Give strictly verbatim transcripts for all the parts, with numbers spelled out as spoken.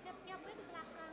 Siap-siap gue di belakang.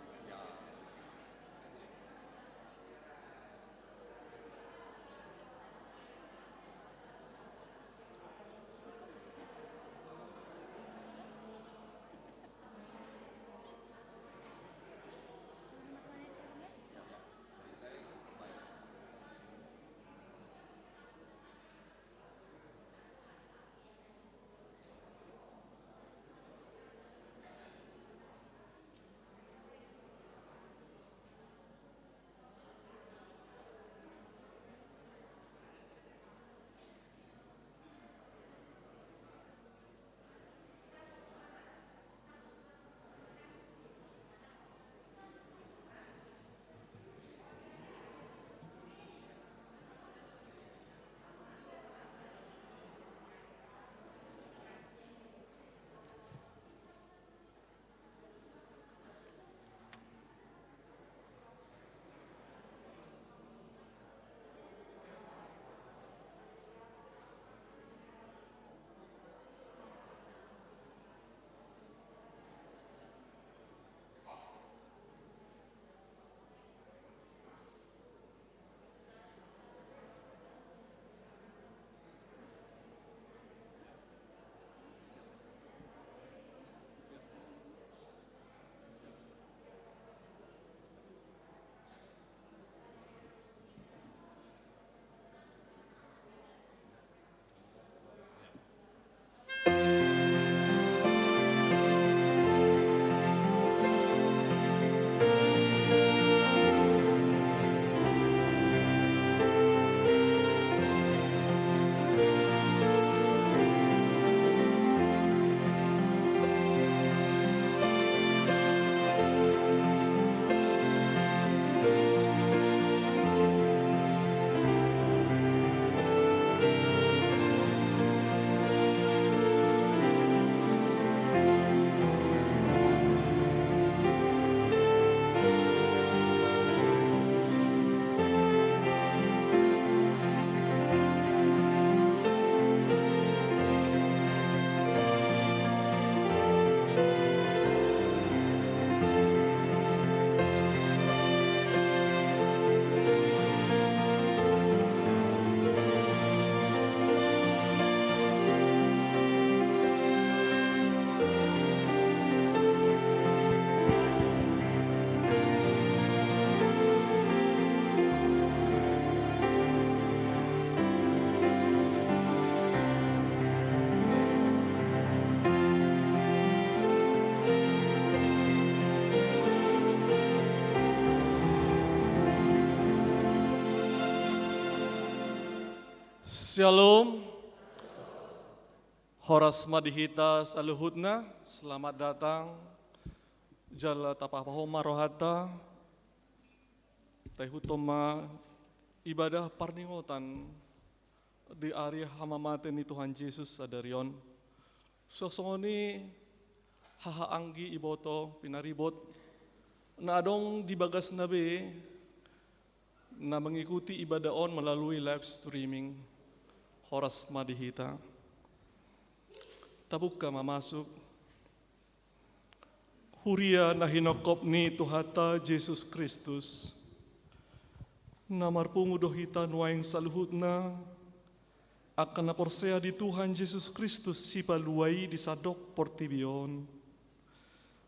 Syalom. Horas ma di hita saluhutna, selamat datang. Jala tapahohom ma rohanta, taihuthon ma ibadah parningotan di ari hamamate ni Tuhan Jesus sadari on. Suang songon i haha anggi iboto pinaribot na adong di bagasna be na mengikuti ibadah on melalui live streaming. Horas ma di hita. Tabuka ma masuk. Huria na hinophop ni Tuhanta Jesus Kristus, na marpungu do hita nuaeng saluhutna, angka na porsea di Tuhan Jesus Kristus Sipalua i di sandok portibi on.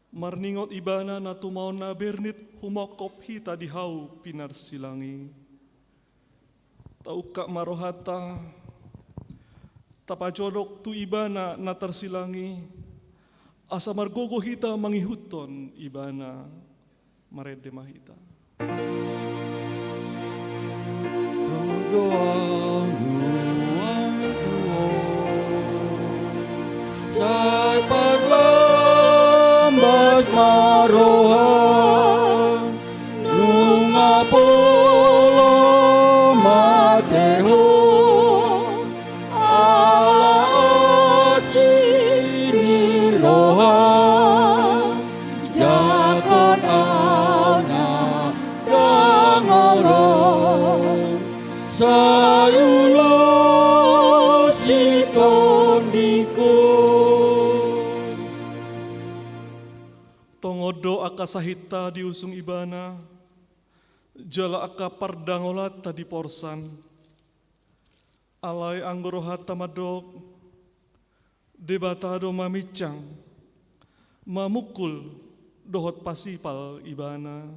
Marningot Ibana na tumaon na bernit humophop hita di hau pinarsilang i. Taungkap ma rohanta, tapajolok tu Ibana na tarsilang i, asa margogo hita mangihuthon Ibana. Marende ma hita. Sai parlambas ma roha, nunga pola mate ho, ala asi ni roha, jangkon au na dang olo, sai ulos di tondingku. Tong On do angka sahitta diusung Ibana, jala angka pardangolanta diporsan. Alai anggo rohanta mandok, Debata do maminsang, mamungkul dohot pasipal Ibana.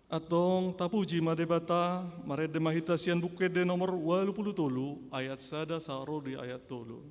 Antong tapuji ma Debata. Marende ma hita sian Buku Ende nomor ualu pulu tolu, ayat sada sahat ro di ayat tolu.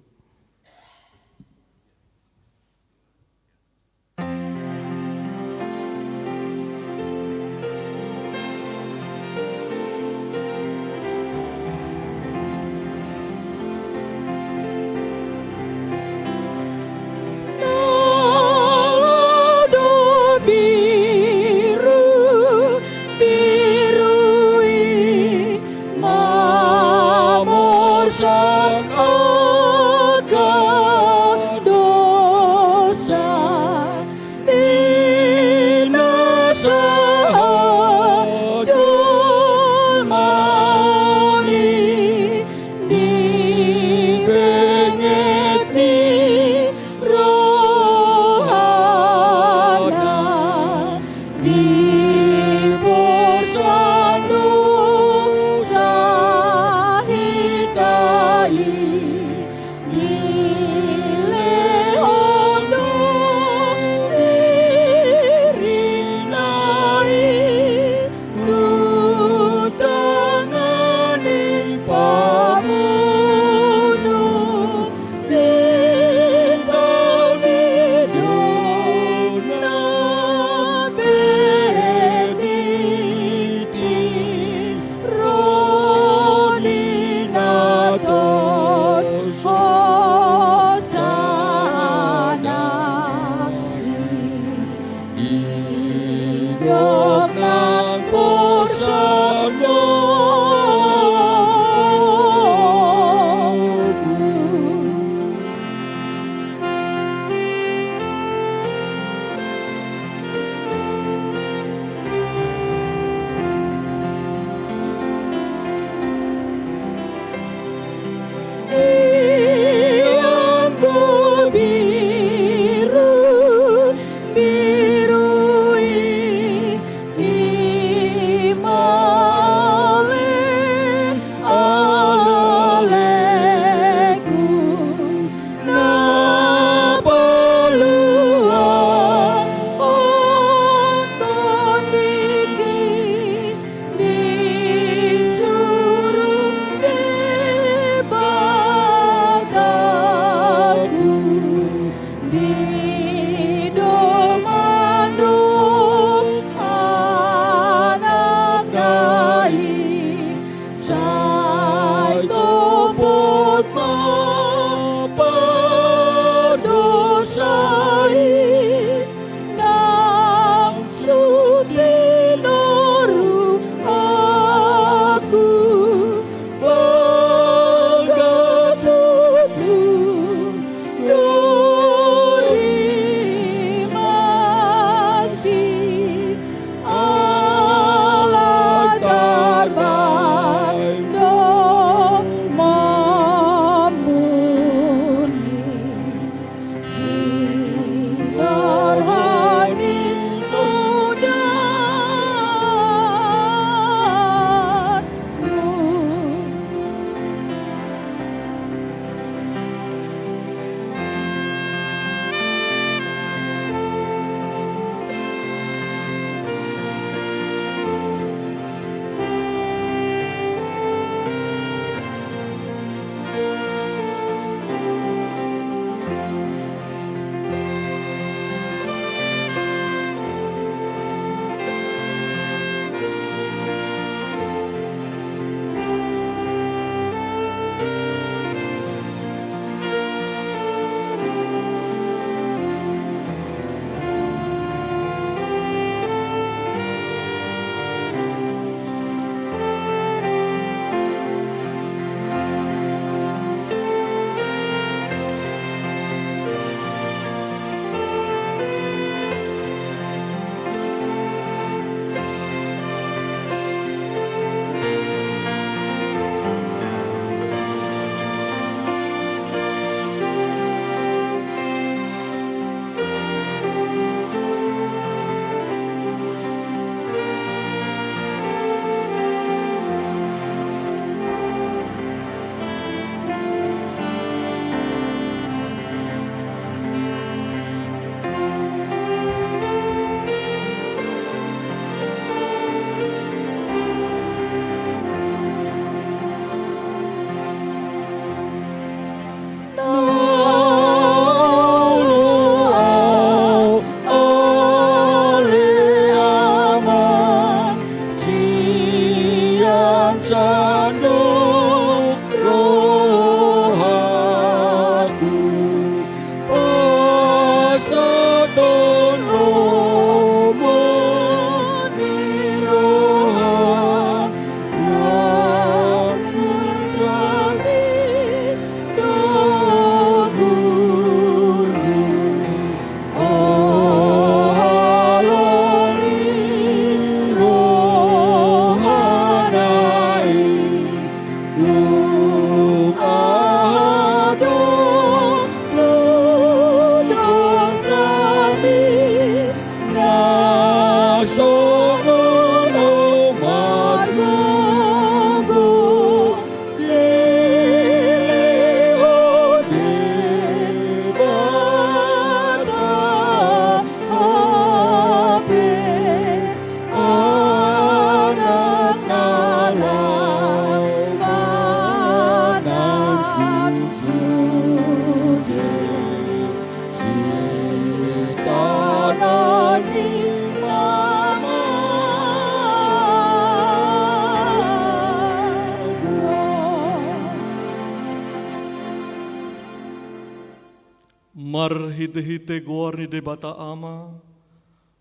Marhitehite goar ni Debata Ama,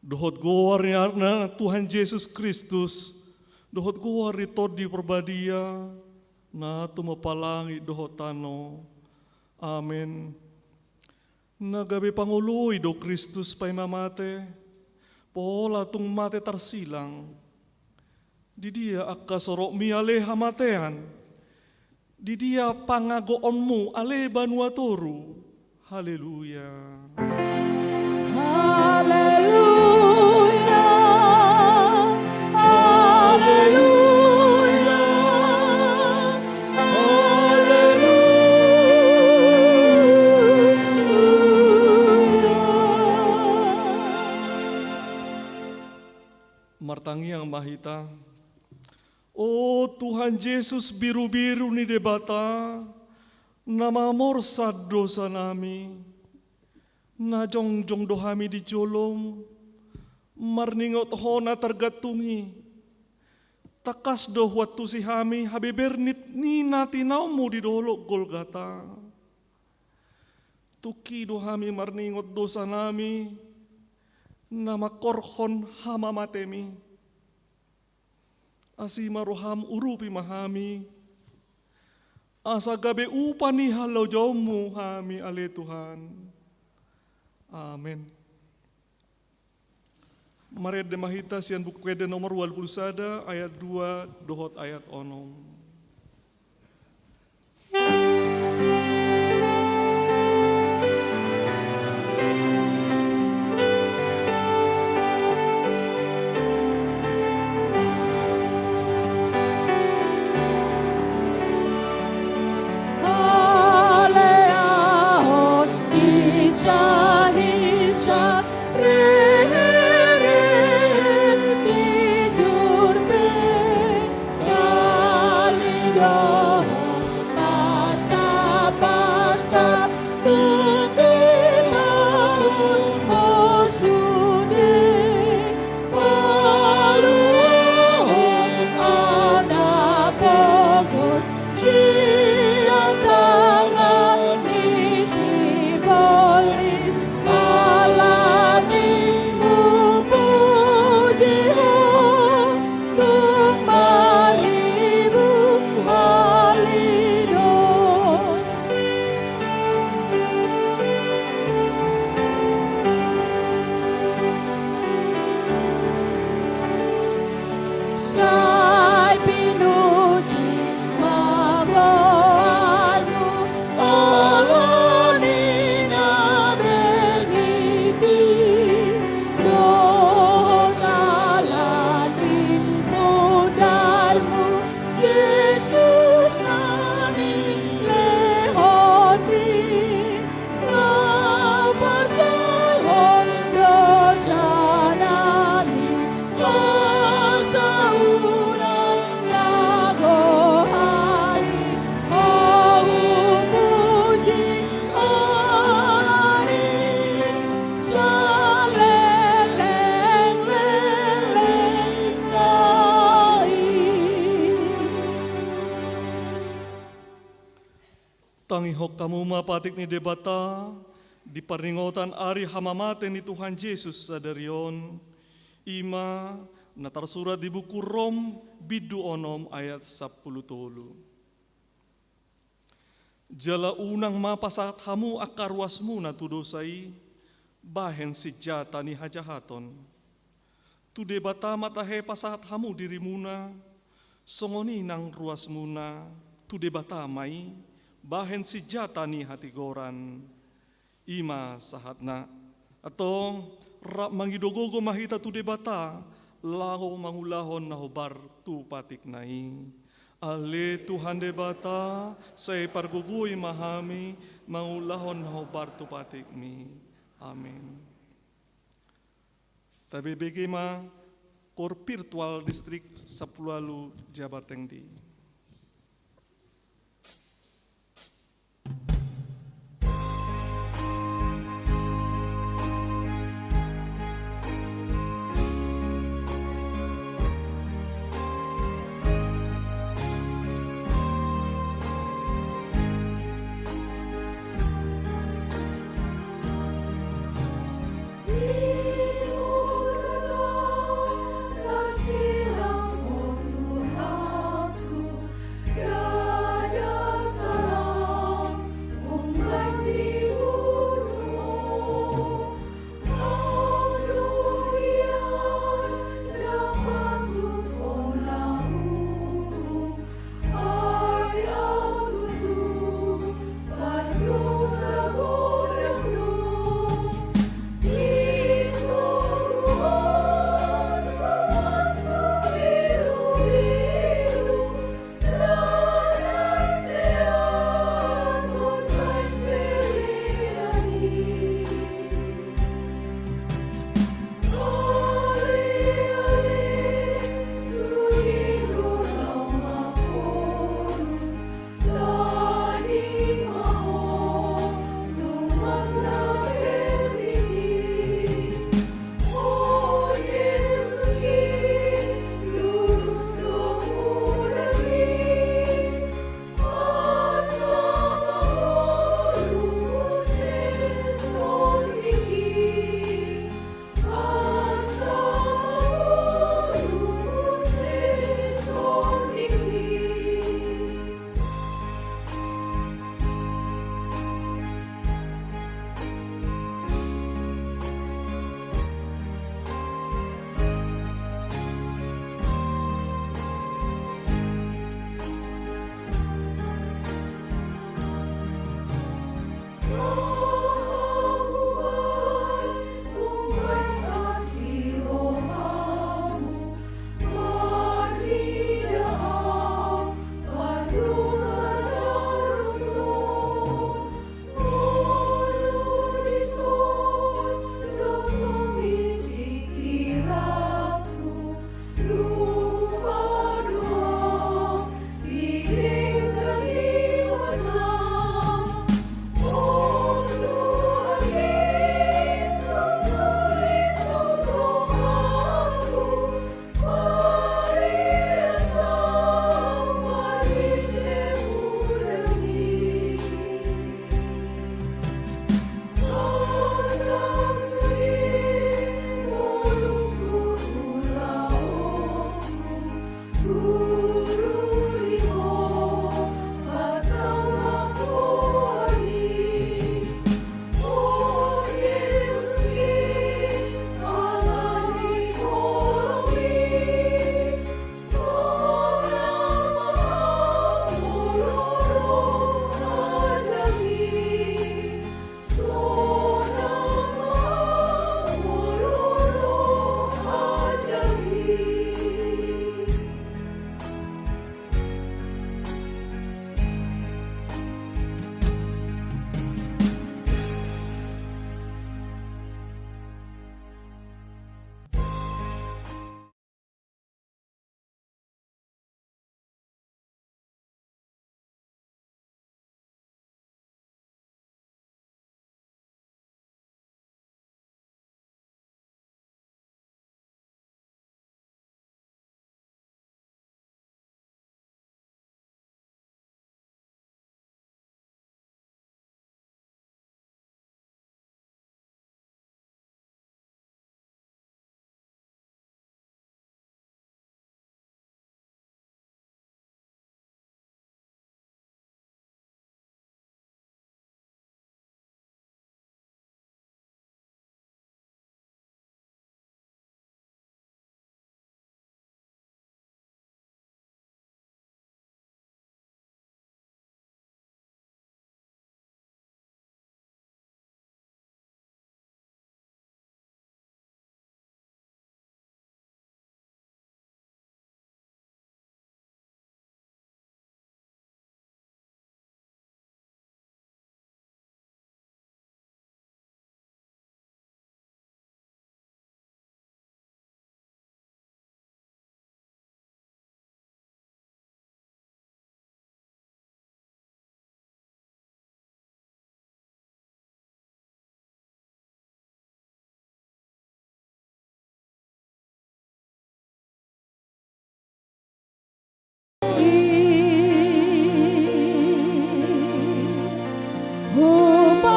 dohot goar ni Anakna Tuhan Jesus Kristus, dohot goar ni Tondi Parbadia, na tumompa langit dohot tano. Amen. Na gabe pangoloi do Kristus paima mate, pola tung mate tarsilang. Di dia angka sorokmi ale hamatean? Di dia pangagoonmu ale banua toru? Haleluya. Haleluya. Haleluya. Haleluya. Martangiang ma hita. O Tuhan Jesus, birubiru ni Debata, na mamorsan dosanami, na jongjong do hami di jolom, marningot Ho na targantung i. Tangkas do huantusi hami habeber ni, ni na tinaonmu di dolok Golgata. Tungki do hami marningot dosanami, na mangkorhon hamamatemi. Asi ma roham, urupi ma hami, asa gabe upa ni halojaonmu hami ale Tuhan. Amen. Marende ma hita sian Buku Ende nomor ualu pulu sada, ayat dua dohot ayat onom. Sai pinuji ma goarmu, ala ni na bernit i, dohot ala ni mundarmu, Jesus na nilehon i. Laho pasahat dosa nami, asa unang gago hami, Ho hupuji ala ni saleleng lelengna i. Tangihon hamu ma patik ni Debata di parningotan ari hamamate ni Tuhan Jesus sadari on, i ma na tarsurat di buku Rom bindu onom ayat sampulu tolu. Jala unang ma pasahat hamu angka ruasmuna tu dosa i, bahen sinjata ni hajahaton. Tu Debata ma tahe pasahat hamu dirimuna, songon i nang ruasmuna, tu Debata ma i, bahen sinjata ni hatigoran. I ma sahatna. Antong, rap mangido gogo ma hita tu Debata, laho mangulahon na hombar tu patikna i. Ale Tuhan Debata, sai pargogoi ma hami, mangulahon na hombar tu patikmi. Amen. Tabege ma Kor Virtual Distrik sampulu ualu Jabar Tengdi.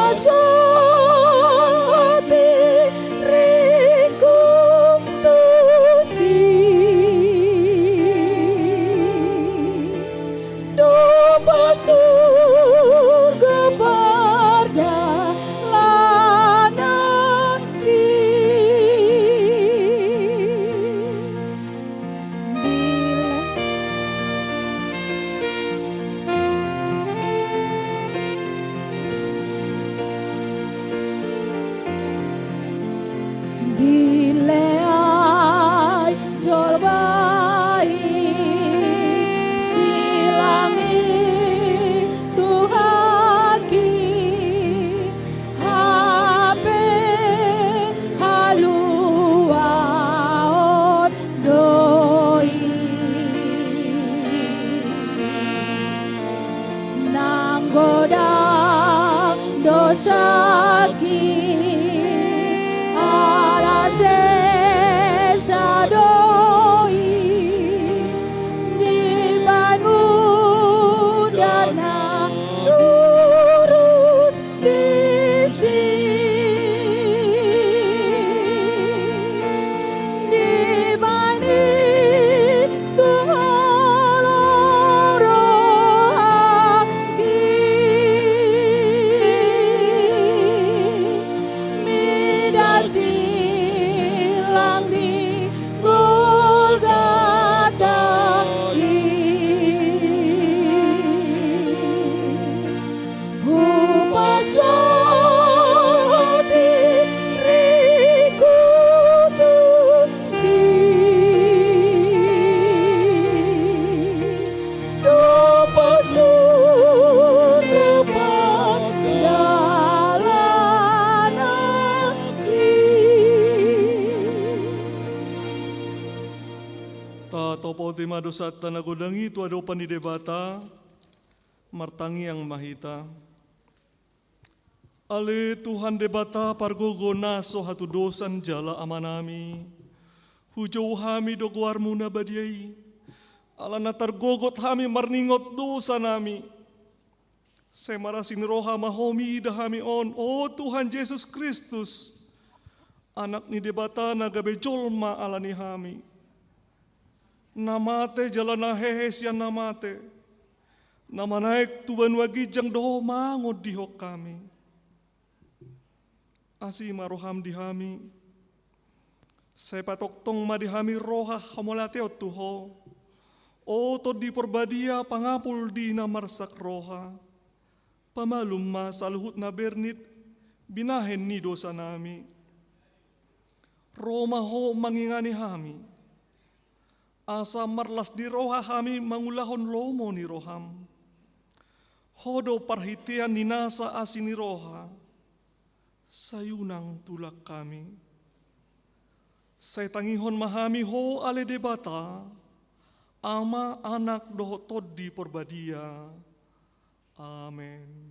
Pasahat ringku tusi, dompak surgo pardalananki. Dilehon jolma i silang ni Tuhanki, hape haluaon do i. Nang godang dosangki, ala sesa do i, dibahen mudar na lurus disi. Dibahen i tung holong rohangki, mida silang ni Golgata i. Hupasahat diringku tusi, dompak surgo pardalananki. Tatopoti ma dosanta na godang i tu adopan ni Debata. Martangiang ma hita. Ale Tuhan Debata pargogo na so hatudosan jala Amanami, hujou hami do goarmu na badia i, ala na targogot hami marningot dosanami. Sai marasi ni roha ma Ho mida hami on, o Tuhan Jesus Kristus, Anak ni Debata na gabe jolma ala ni hami, na mate jala na hehe sian na mate, na manaek tu banua ginjang dohot mangondihon hami. Asi ma roham di hami, sai patongtong ma di hami roha hamauliateon tu Ho, o Tondi Porbadia, pangapul di na marsak roha. Pamalum ma saluhut na bernit binahen ni dosanami. Ro ma Ho mangingani hami, asa marlas ni roha hami mangulahon lomo ni roham. Ho do parhitean ni nasa asi ni roha, sai unang tulak hami. Sai tangihon ma hami Ho ale Debata, Ama, Anak dohot Tondi Porbadia. Amen.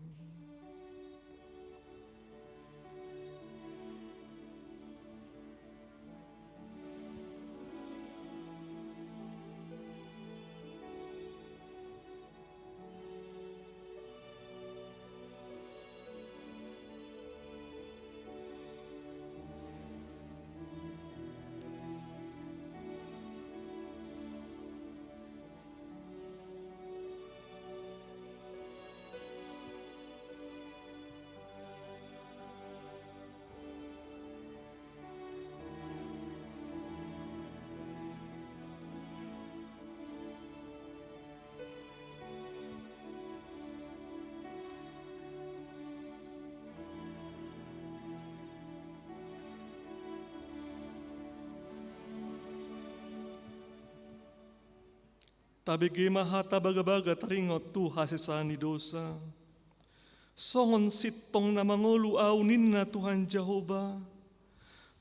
Tabege ma hata bagabaga taringot tu hasesaan ni dosa. Songon sintong na mangolu ahu, ninna Tuhan Jahowa,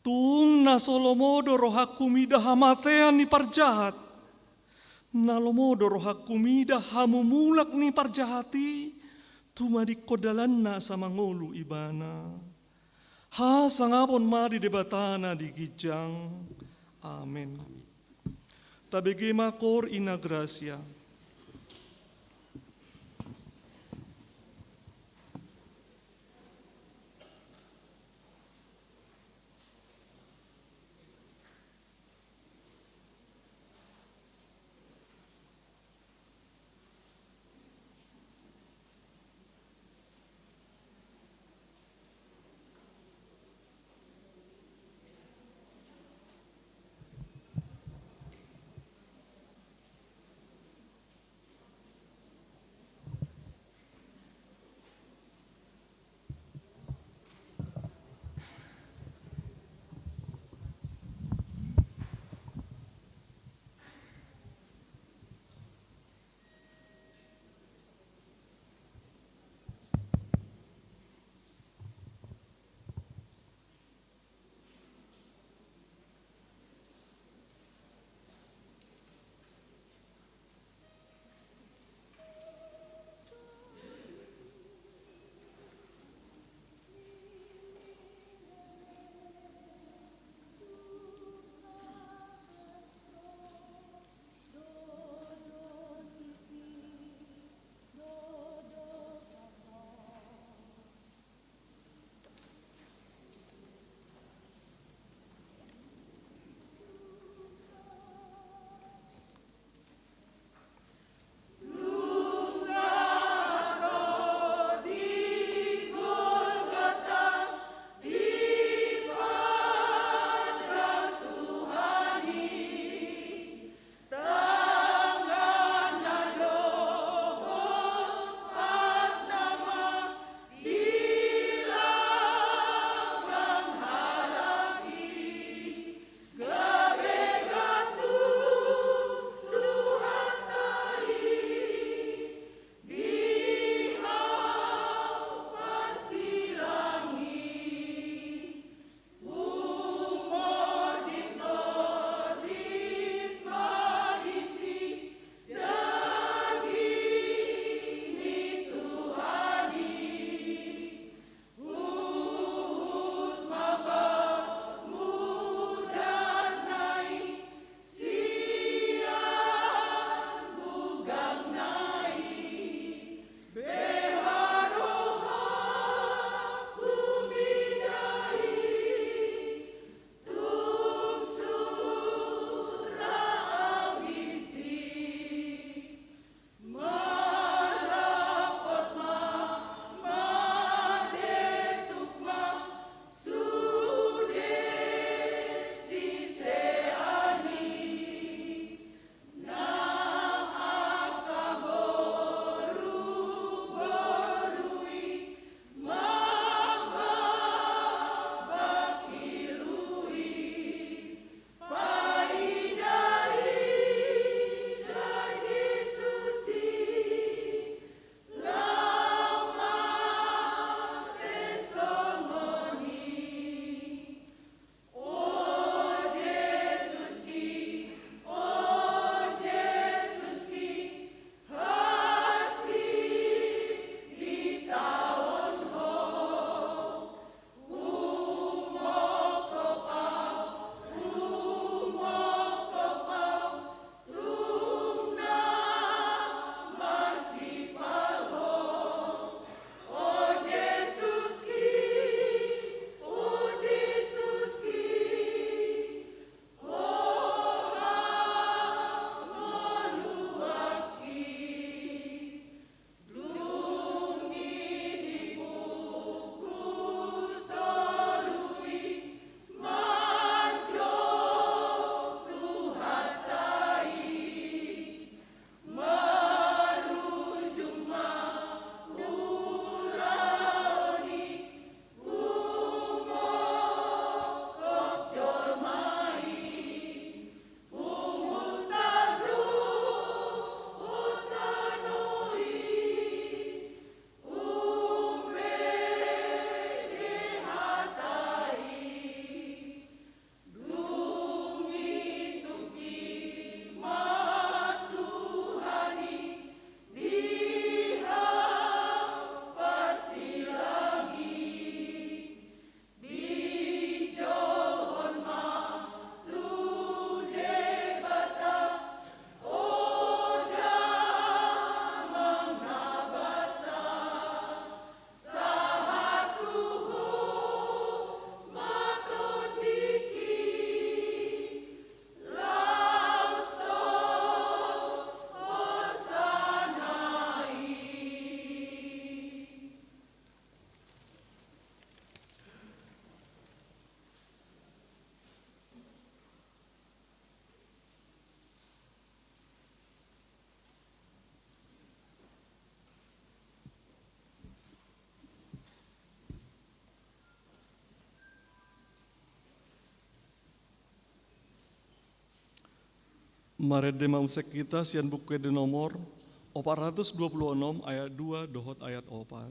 tung na so lomo do rohangku mida hamatean ni parjahat, na lomo do rohangku mida hamumulak ni parjahat i, tumadingkon dalanna asa mangolu ibana. Hasangapon ma di Debata na di ginjang. Amen. Tabege ma Cor in Gratia. Marende ma muse hita sian Buku Ende nomor opat ratus dua puluh onom, ayat dua dohot ayat opat.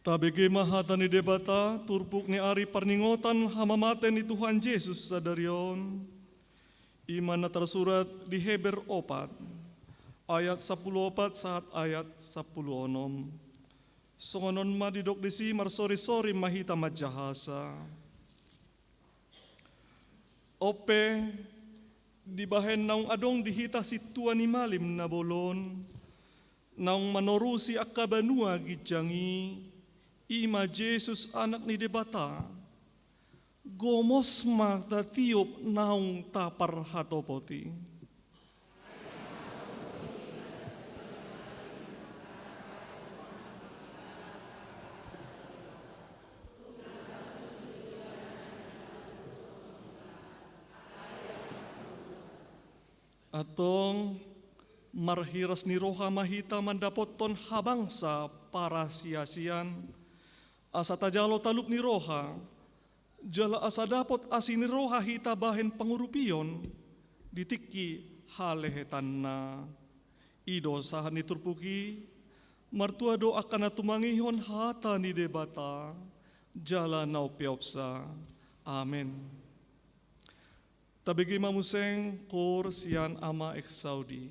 Tabege ma hata ni Debata, turpuk ni ari parningotan hamamate ni Tuhan Jesus sadari on. I ma na tarsurat di Heber opat, ayat sampulu opat sahat ayat sampulu onom. Songon on ma didok disi, marsorisori ma hita manjahasa. On pe, dibahen naung adong di hita sintua ni malim na bolon, naung manorusi angka banua ginjang i, i ma Jesus, Anak ni Debata, gomos ma tatiop naung taparhatopot i. Antong, marhiras ni roha ma hita mandapothon habangsa parasiasian, asa tajalo talup ni roha, jala asa dapot asi ni roha hita bahen pangurupion di tingki halehetanna. I do sahat ni turpuk i. Martua do angka na tumangihon hata ni Debata, jala na umpeopsa. Amen. Tabege ma muse koor sian Ama Exaudi.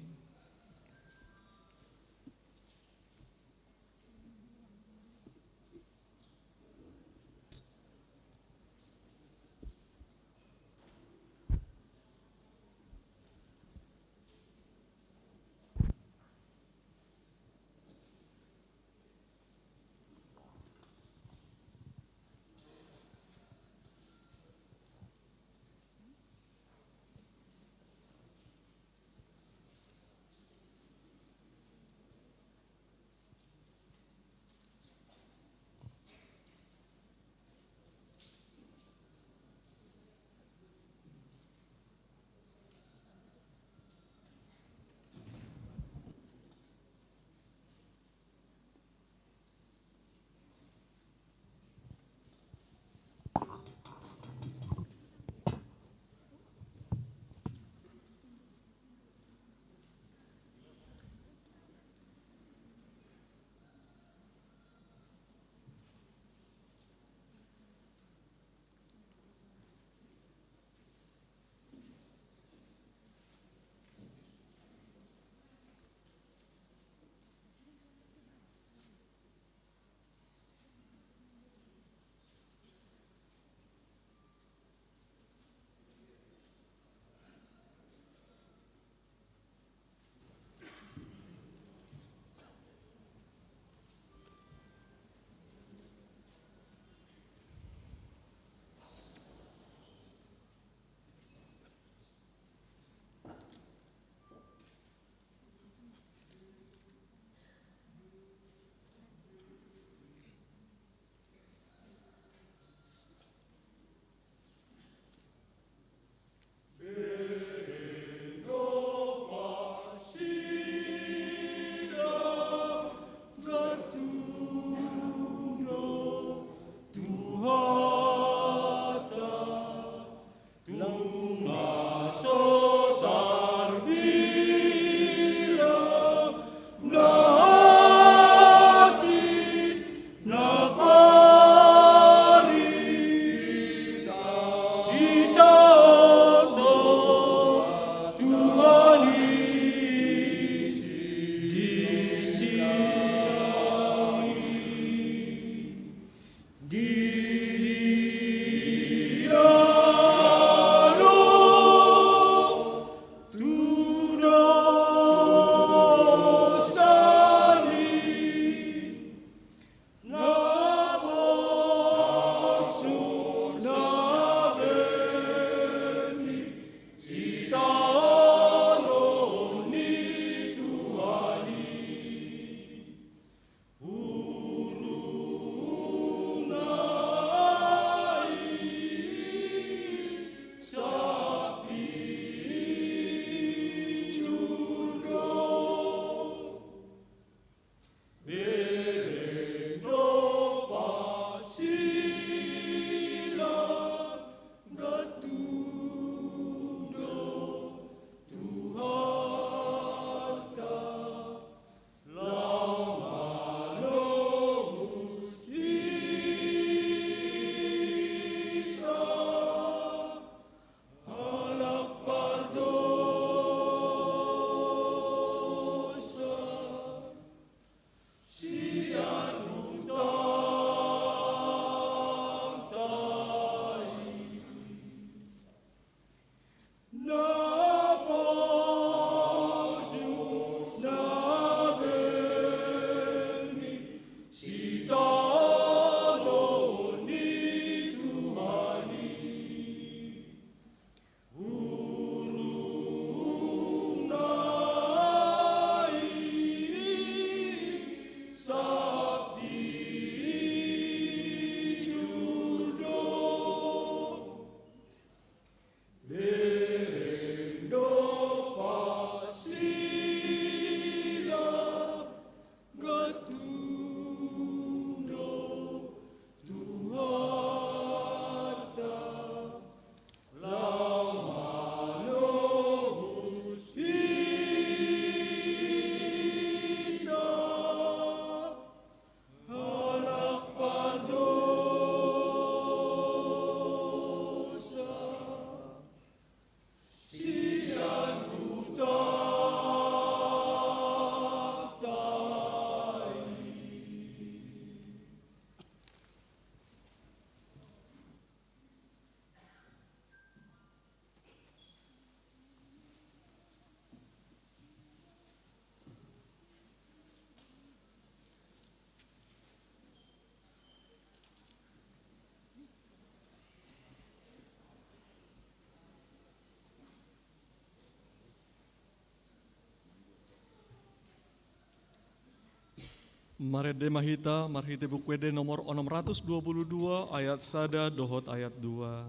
Marende ma hita marhite Buku Ende nomor onom ratus dua puluh dua, ayat sada dohot ayat dua.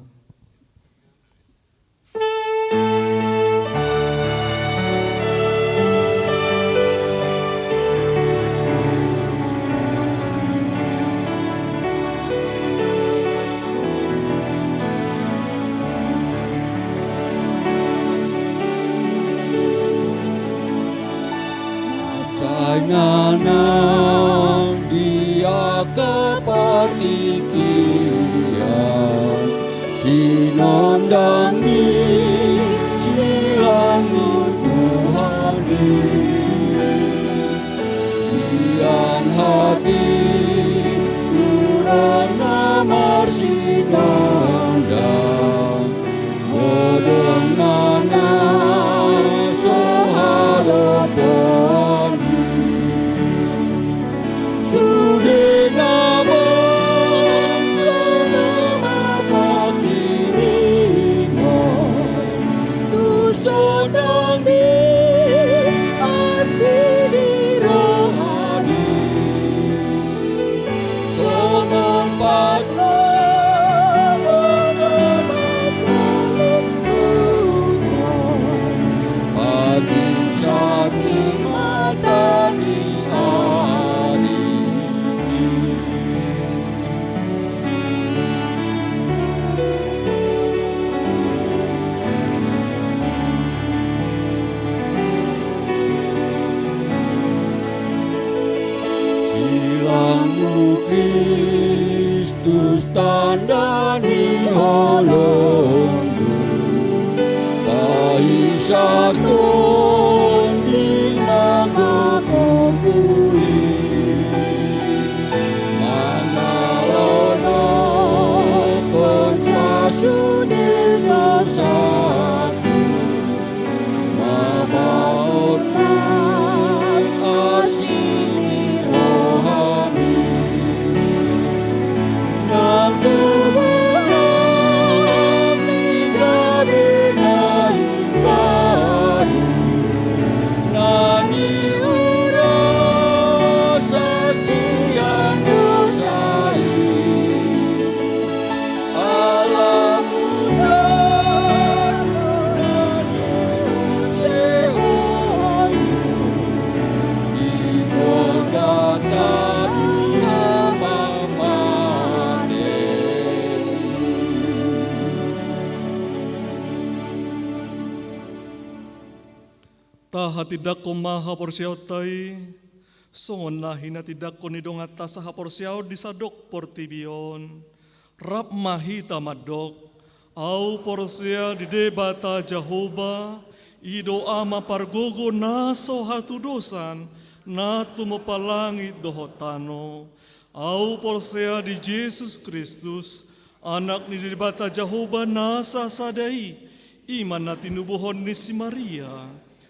Sai nang di angka partingkian, sinondang ni silang ni Tuhan i. Sian hatiurang na marsinondang, godang na na so halompoan i. Sude na bangso na marpangkirimon, tu sonang ni asi ni rohana. Songon parlomboan na mangkalimbuthon, pabinsar ni mata ni ari i. Silangmu Kristus, tanda ni holongmu, paisarhon di na gokhonmu i. Mangalolokhon sasude dosaku, mamurna asi ni rohami. Nang tubuan ni gabe na imbaru, na niurusan sian dosa i. Ala muna na niusehonmu, di poda tadi hamamate. Tahatindangkon ma haporseaonta i, songon na hinatindangkon ni donganta sahaporseaon di sandok portibi on. Rap ma hita mandok: Ahu porsea di Debata Jahowa, i do Ama pargogo na so hatudosan, na tumompa langit dohot tano. Ahu porsea di Jesus Kristus, Anak ni Debata Jahowa na sasada i, i ma na tinubuhon ni si Maria,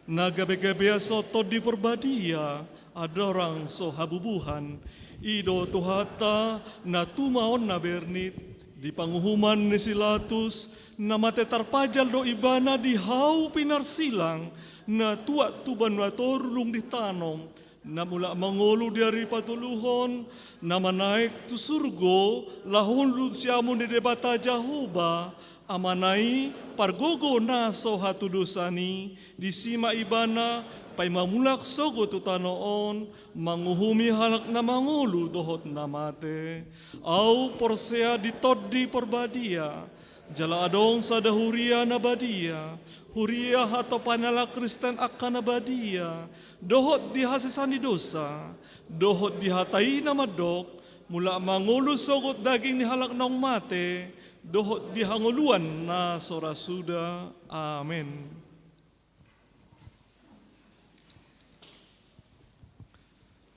na gabegabean so Tondi Porbadia, andorang so habubuhan. I do Tuhanta, na tumaon na bernit, di panguhuman ni si Latus, na mate tarpajal do ibana di hau pinarsilang, na tuat tu banua toru dung ditanom, na mulak mangolu di ari patoluhon, na manaek tu surgo, laho hundul siamun ni Debata Jahowa, Amana i, pargogo na so hatudosan i, disi ma ibana, paima mulak sogot tu tano on, manguhumi halak na mangolu dohot na mate. Ahu porsea di Tondi Porbadia, jala adong sada huria na badia, huria hatopan ni halak Kristen angka na badia, dohot di hasesaan ni dosa, dohot di hata i na mandok, mulak mangolu sogot daging ni halak naung mate, dohot di hangoluan na so ra suda. Amen.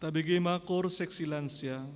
Tabege ma kor seksi lansia.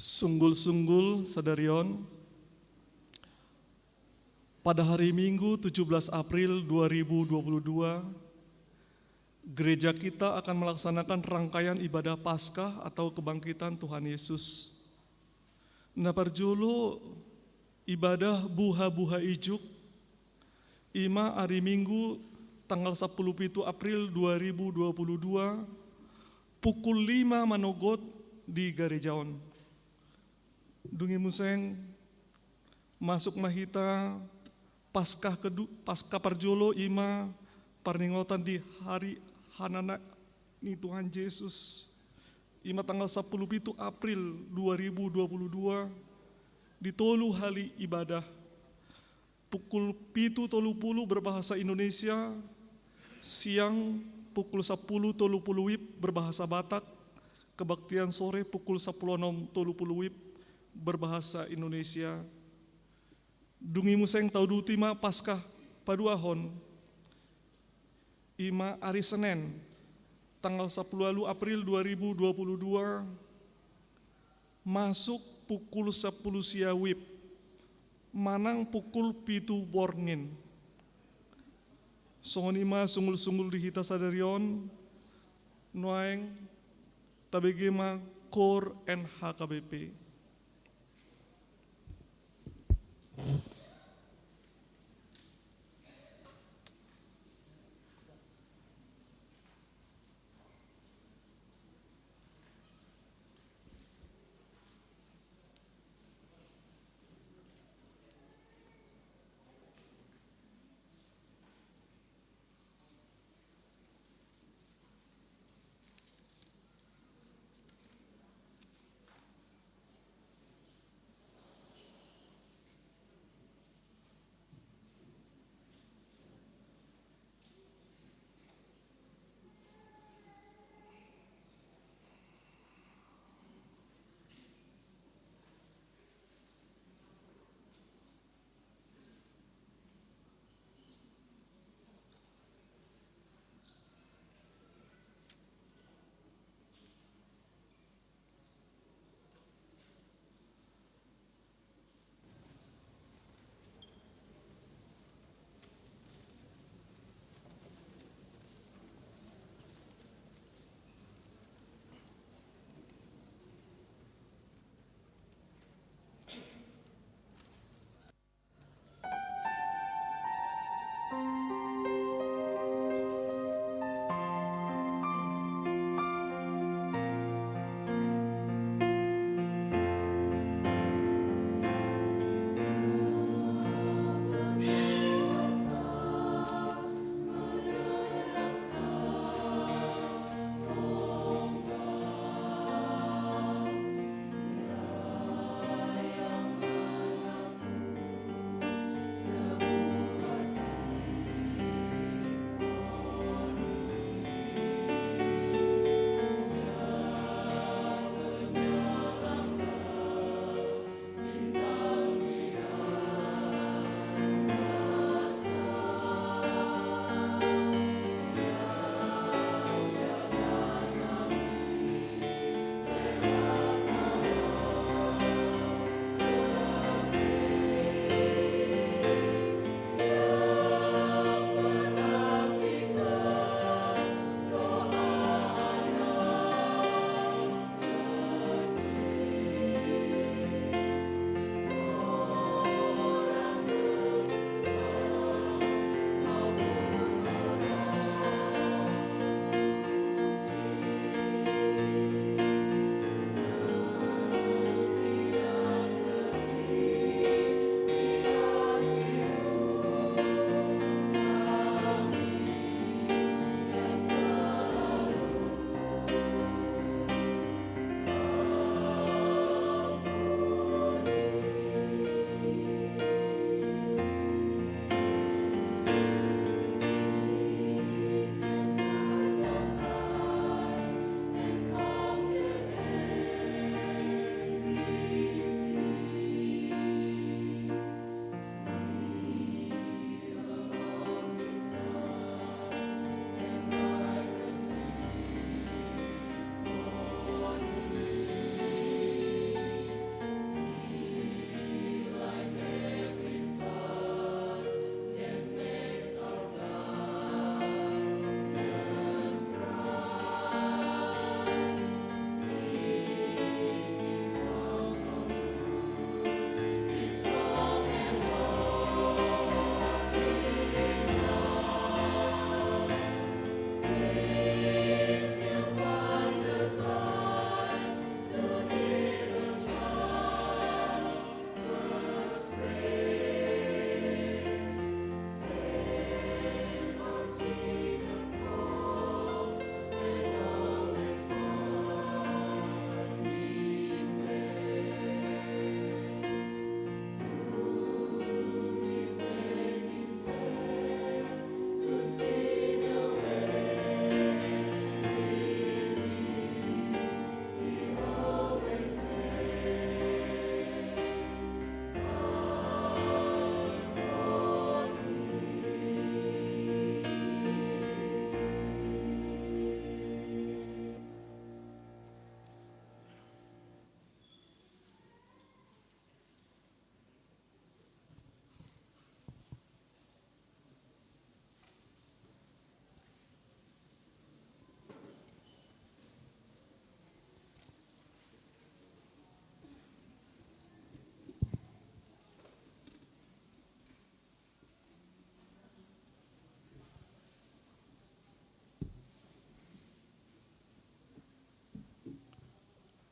Sunggul-sunggul sadari on, pada hari Minggu tujuh belas April dua ribu dua puluh dua, gereja kita akan melaksanakan rangkaian ibadah Paskah atau kebangkitan Tuhan Yesus. Na parjolo, ibadah buha-buha ijuk, ima ari Minggu tanggal sampulu pitu April dua ribu dua puluh dua, pukul lima manogot di gareja on. Dung i muse masuk ma hita Paskah kedu-, Paskah parjolo, ima parningotan di hari hanana ni Tuhan Jesus. Ima tanggal sampulu pitu April dua ribu dua puluh dua, di tolu hali ibadah. Pukul pitu tolu pulu berbahasa Indonesia, siang pukul sampulu tolu pulu WIB berbahasa Batak, kebaktian sore pukul sampulu onom tolu pulu WIB berbahasa Indonesia. Dung i muse tauduti ma Paskah paduahon, ima ari Senen, tanggal sampulu ualu April dua ribu dua puluh dua, masuk pukul sampulu sia WIB, manang pukul pitu borngin. Songon i ma sunggul-sunggul di hita sadari on, nuaeng tabege ma KOR N H K B P.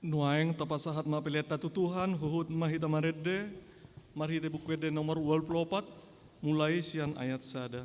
Nuaeng tapasahat ma peleanta tu Tuhan, huhut ma hita marende, marhite Buku Ende nomor ualu pulu opat, mulai sian ayat sada.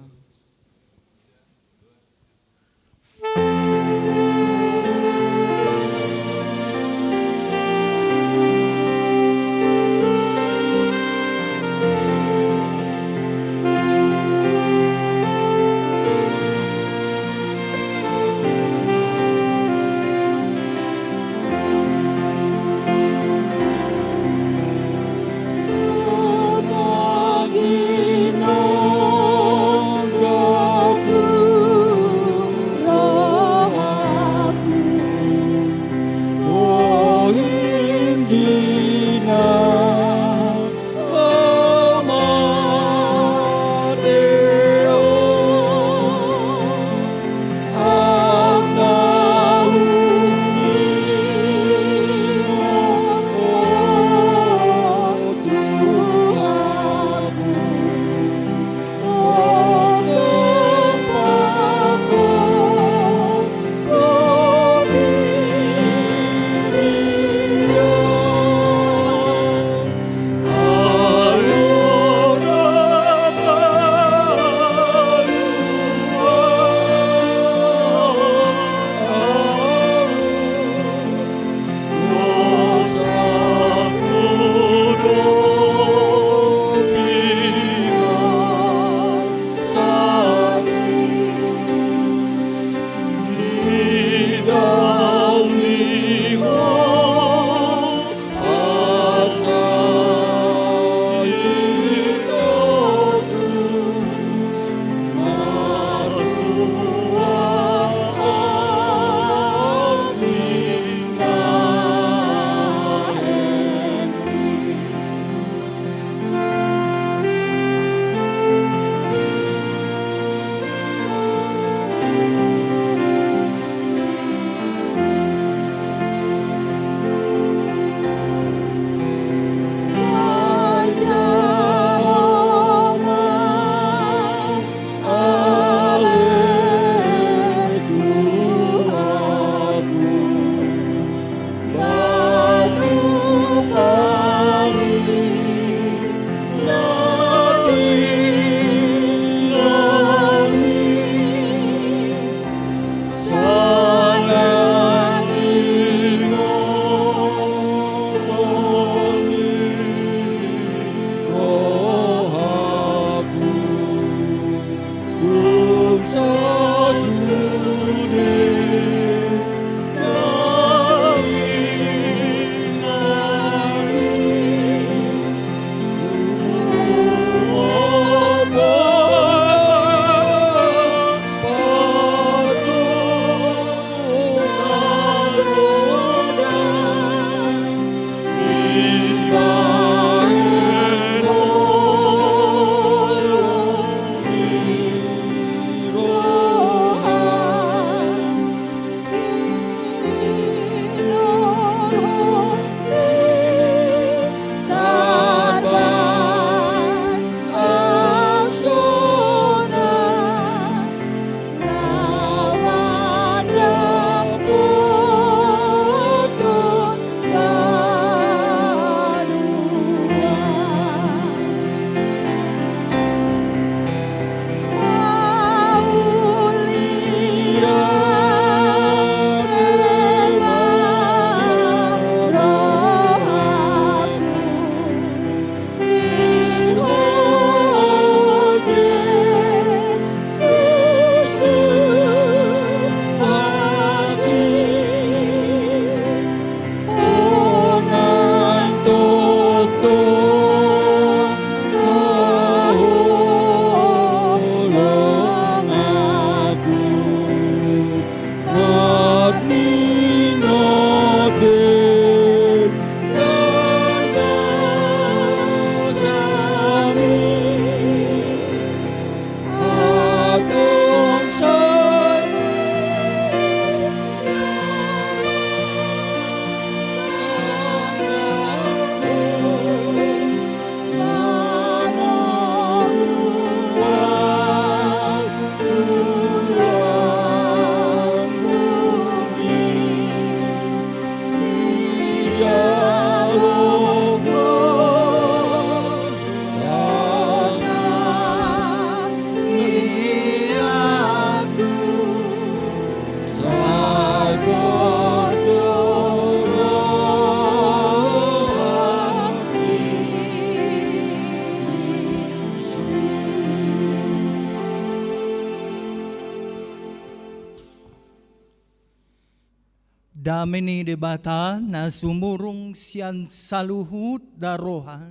Dame ni Debata na sumurung sian saluhut na roha,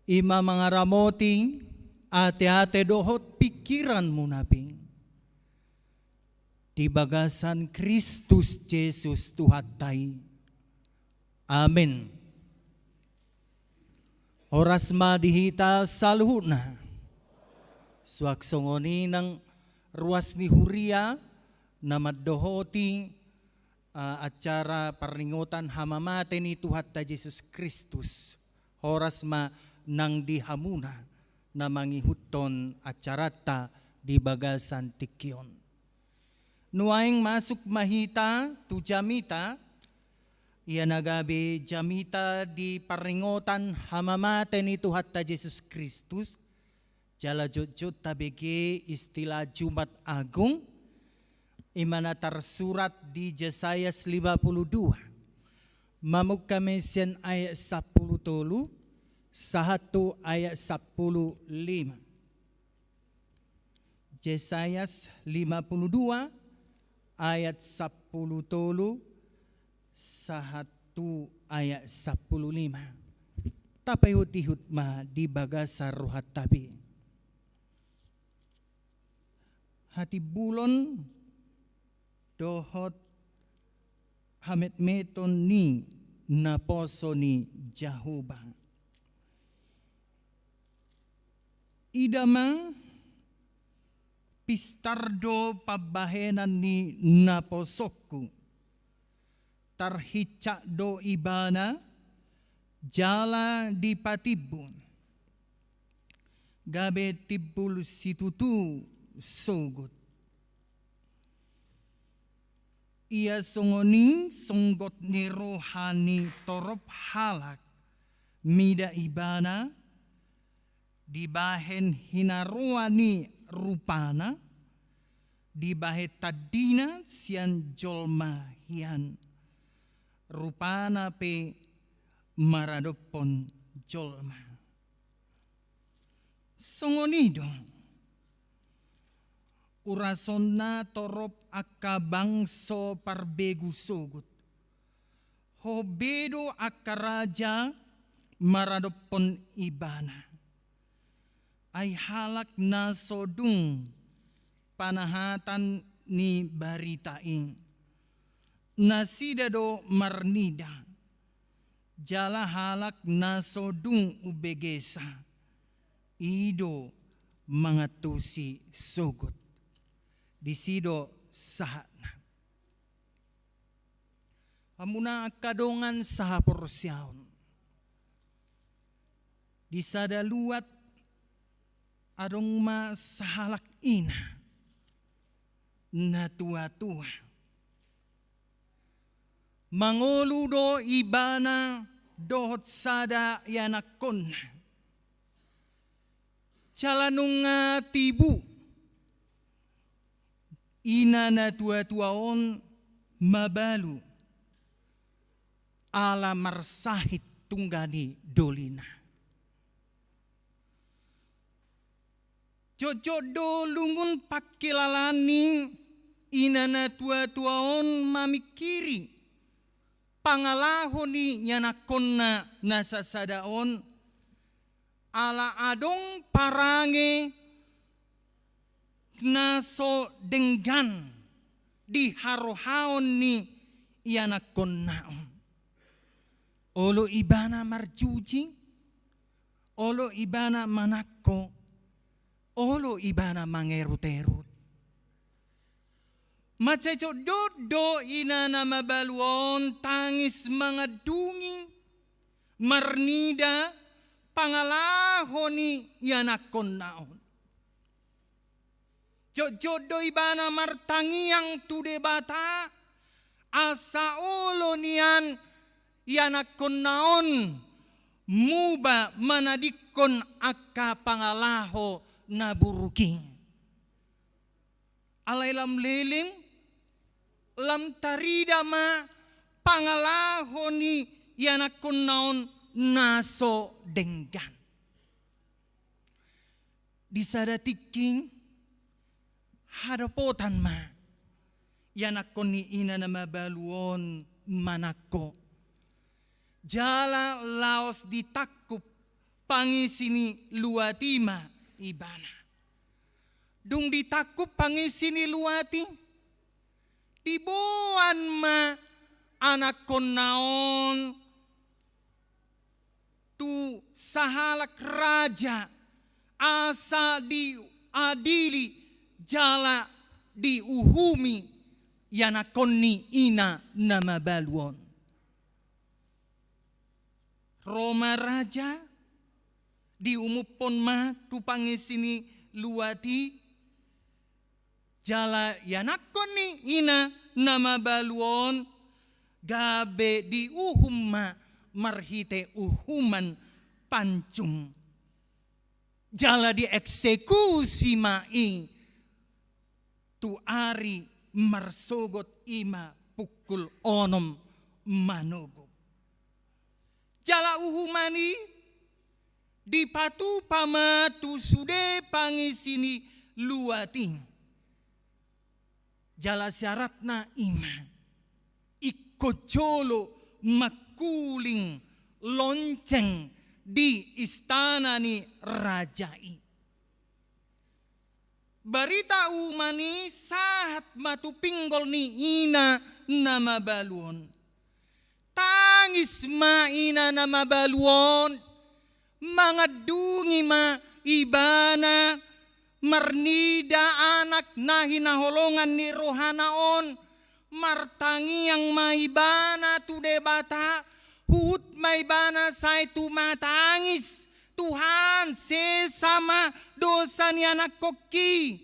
i ma mangaramoti ateate dohot pingkiranmuna pe di bagasan Kristus Jesus Tuhanta i. Amen. Horas ma di hita saluhutna. Suang songon i nang ruas ni huria na mandohoti, eh, acara parningotan hamamate ni Tuhanta Jesus Kristus. Horas ma nang di hamuna na mangihuthon acaranta di bagasan tingki on. Nuaeng masuk ma hita tu jamita, ia na gabe jamita di parningotan hamamate ni Tuhanta Jesus Kristus, jala jotjot tabege istilah Jumat Agung, i ma na tarsurat di Jesayas lima puluh dua. Mamungka ma sian ayat sampulu tolu sahat tu ayat sampulu lima. Jesayas lima puluh dua ayat sampulu tolu sahat tu ayat sampulu lima. Tapaihut-ihut ma di bagasan rohanta be. Hatimbulon dohot hametmeton ni naposo ni Jahowa. Ida ma, pistar do pambahenan ni naposongku. Tarhincak do ibana jala dipatimbul, gabe timbul situtu sogot. Ia songon i songgot ni roha ni torop halak mida ibana, dibahen hinaroan ni rupana, dibahen tandina sian jolma hian, rupana pe maradophon jolma. Songon i do urasonna torop angka bangso parbegu sogot. Hobbe do angka raja maradophon ibana. Ai halak na so dung panahatan ni barita i, nasida do marnida. Jala halak na so dung umbegesa, i do mangantusi sogot. Disi do sahatna. Hamuna angka dongan sahaporseaon. Di sada luat adong ma sahalak ina na tuatua. Mangolu do ibana dohot sada ianakkonna. Jala nunga tibu, ina na tuatua on mabalu ala marsahit tungga ni dolina. Jotjot do lungun pangkilalaan ni ina na tuatua on mamingkiri pangalaho ni ianakkonna na sasada on, ala adong parange na so denggan di harohaon ni ianakkonna on. Olo ibana marjuji, olo ibana manangko, olo ibana mangeruterut. Mansai jotjot do ina na mabalu on tangis mangandungi, marnida pangalaho ni ianakkonna on. Jotjot do ibana martangiang tu Debata, asa olo nian ianakkonna on muba manadingkon angka pangalaho na buruk i. Alai lam leleng, lam tarida ma pangalaho ni ianakkonna on na so denggan. Di sada tingki, hadopotan ma Ianakkon ni ina na mabalu on manangko. Jala laos ditangkup pangisi ni luat i ma ibana. Dung ditangkup pangisi ni luat i, diboan ma anakkonna on tu sahalak raja, asa diadili jala diuhumi ianakkon ni ina na mabalu on. Ro ma raja, diumuphon ma tu pangisi ni luat i, jala ianakkon ni ina na mabalu on gabe diuhum ma marhite uhuman pancung. Jala dieksekusi ma i tu ari marsogot, i ma pukul onom manogot. Jala uhuman i dipatupa ma tu sude pangisi ni luat i. Jala syaratna i ma, ingkon jolo mangkuling lonceng di istana ni raja i. Barita uhuman i sahat ma tu pinggol ni ina na mabalu on. Tangis ma ina na mabalu on, mangandungi ma ibana, marnida anak na hinaholongan ni rohana on, martangiang ma ibana tu Debata, huhut ma ibana sai tumatangis, Tuhan, sesa ma dosa ni anakkongki.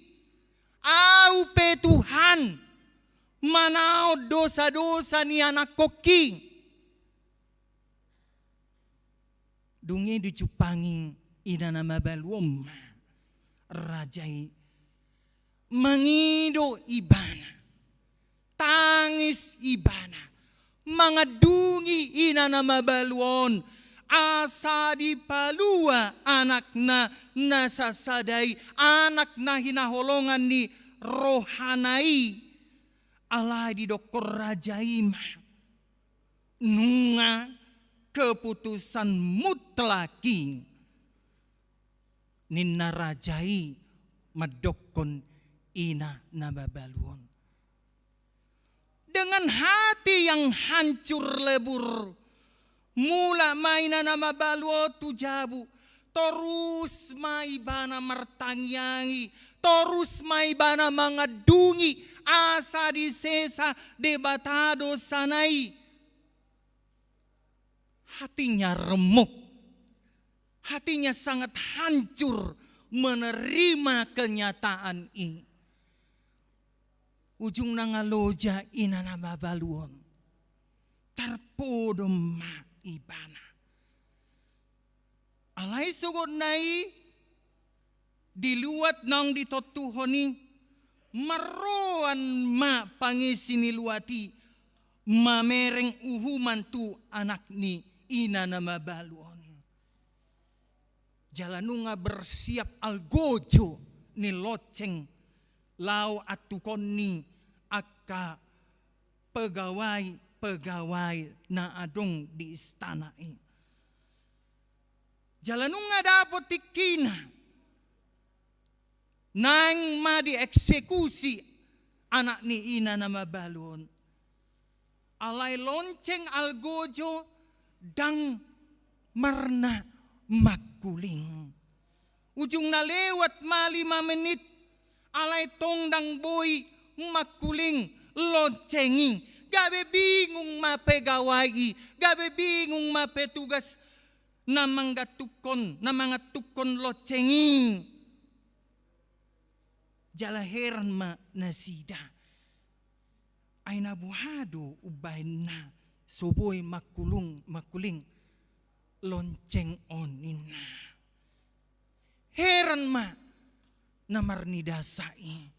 Au pe Tuhan, manaon dosa-dosa ni anakkongki. Dung i dijumpangi ina na mabalu on ma raja i, mangido ibana, tangis ibana, mangandungi ina na mabalu on, asa dipalua anakna na sasada i, anak na hinaholongan ni rohana i. Alai didokkon raja i ma, nunga keputusan mutlak i, ninna raja i mandokkon ina na mabalu on. Dengan hati yang hancur lebur, mulak ma ina na mabalu on tu jabu, torus ma ibana martangiangi, torus ma ibana mangandungi, asa disesa Debata dosana i. Hatinya remuk, hatinya sangat hancur menerima kenyataan i. Ujungna nga loja ina na mabalu on, tarpodom ma ibana. Alai sogotna i, di luat naung ditontuhon i, marroan ma pangisi ni luat i mamereng uhuman tu anak ni ina na mabalu on. Jala nunga bersiap algojo ni lonceng laho antukon ni angka pegawai-pegawai na adong di istana i. Jala nunga dapot tingkina, naeng ma dieksekusi anak ni ina na mabalu on. Alai lonceng algojo ndang marna mangkuling. Ujungna lewat ma lima menit, alai tong ndang boi mangkuling lonceng i. Gabe bingung ma pegawai i, gabe bingung ma petugas na mangantukkon, na mangantukkon lonceng i. Jala heran ma nasida. Ai na boha do umbahen na so boi mangkulung, mangkuling lonceng on, ninna. Heran ma na marnidasa i.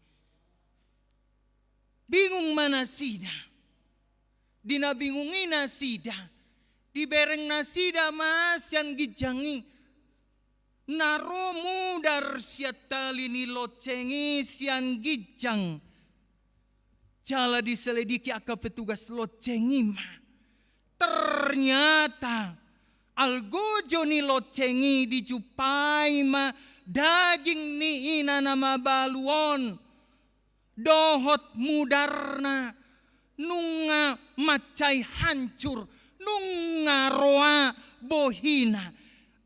Bingung ma nasida. Di na bingung i nasida, dibereng nasida ma sian ginjang i na ro mudar sian tali ni lonceng i sian ginjang. jala diselidiki angka petugas lonceng i ma. Ternyata algojo ni lonceng i dijumpai ma daging ni ina na mabalu on dohot mudarna, nunga mansai hancur, nunga roa bohina.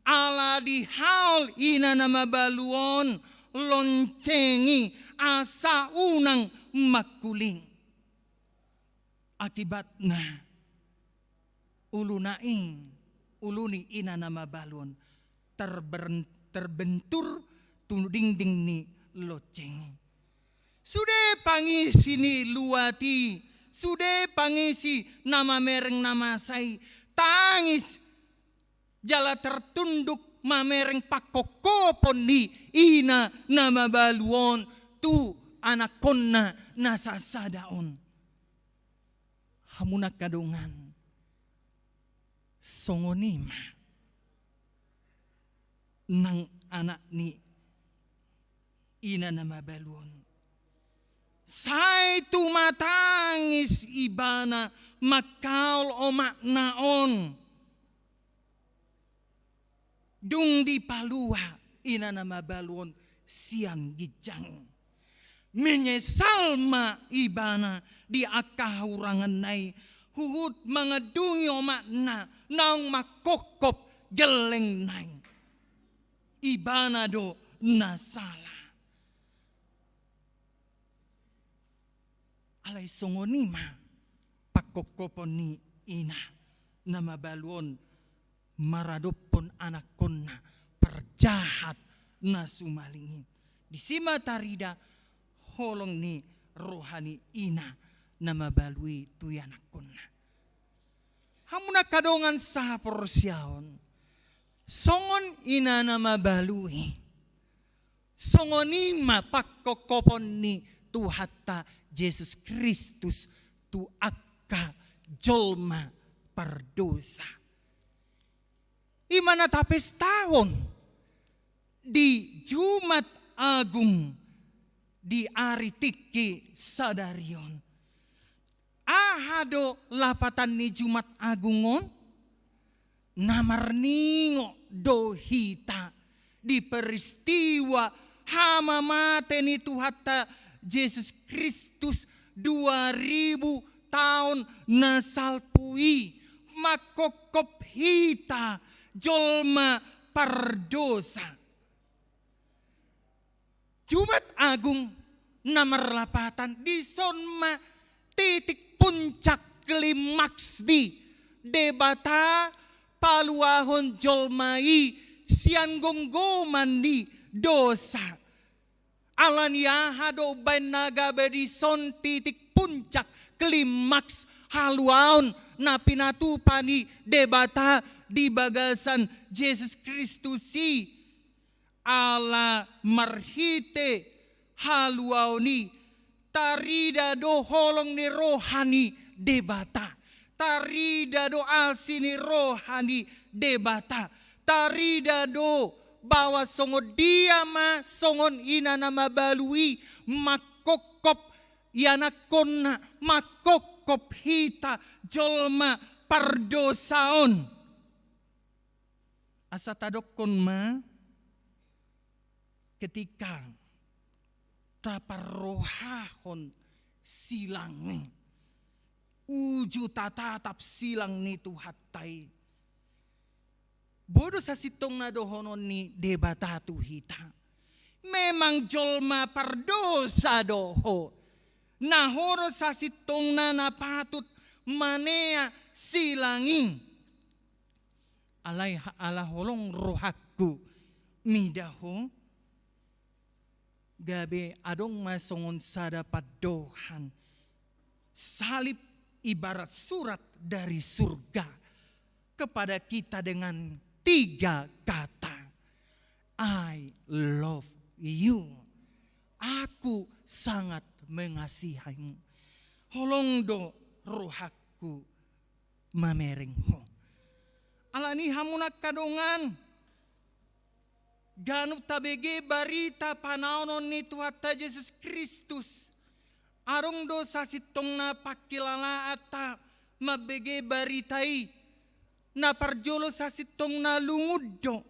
Ala dihaol ina na mabalu on lonceng i asa unang mangkuling. Akibatna, uluna i, ulu ni ina na mabalu on terber-, terbentur tu dingding ni lonceng i. Sude pangisi ni luat i, sude pangisi na mamereng na masa i, tangis jala tertunduk mamereng pangkophopon ni ina na mabalu on tu anakkonna na sasada on. Hamu na angka dongan, songon i ma nang anak ni ina na mabalu on. Sai tumatangis ibana mangkaol omakna on. Dung dipalua ina na mabalu on sian ginjang i, menyesal ma ibana di angka hahuranganna i, huhut mangandungi omakna naung mangkophop gellengna i. Ibana do na sala. Alai songon i ma pangkophopon ni ina na mabalu on maradophon anakkonna parjahat na sumalingin. Disi ma tarida holong ni roha ni ina na mabalu i tu anakkonna. Hamu na angka dongan sahaporseaon, songon ina na mabalu i, songon i ma pangkophopon ni Tuhanta Jesus Kristus tu angka jolma pardosa. I ma na tapestahon di Jumat Agung di ari tingki sadari on. Aha do lapatan ni Jumat Agung on? Na marningot do hita di peristiwa hamamate ni Tuhanta Jesus Kristus dua ribu taon na salpu i, mangkophop hita jolma pardosa. Jumat Agung na marlapatan, dison ma titik puncak klimaks ni Debata paluahon jolma i sian gomgoman ni dosa. Ala ni aha do umbaen na gabe dison titik puncak klimaks haluaon na pinatupa ni Debata di bagasan Jesus Kristus i? Ala marhite haluaon i, tarida do holong ni roha ni Debata, tarida do asi ni roha ni Debata, tarida do bahwa songon dia ma songon ina na mabalu i mangkophop ianakkonna, mangkophop hita jolma pardosa on. Asa tadokkon ma, ketika taparrohahon silang i, uju tatatap silang ni Tuhanta i, boi do sasintongna dohonon ni Debata tu hita: Memang jolma pardosa do ho, na ho do sasintongna na patut manea silang i. Alai ha-, ala holong rohangku mida ho, gabe adong ma songon sada pandohan salib ibarat surat dari surga kepada kita dengan tiga kata, "I love you." Aku sangat mengasihimu. Holong do rohangku mamereng ho. Alani i hamu na angka dongan, ganup tabege barita panaonon ni Tuhanta Jesus Kristus, Adong do sasintongna pangkilalaanta mambege barita i. Na parjolo sasintongna lungun do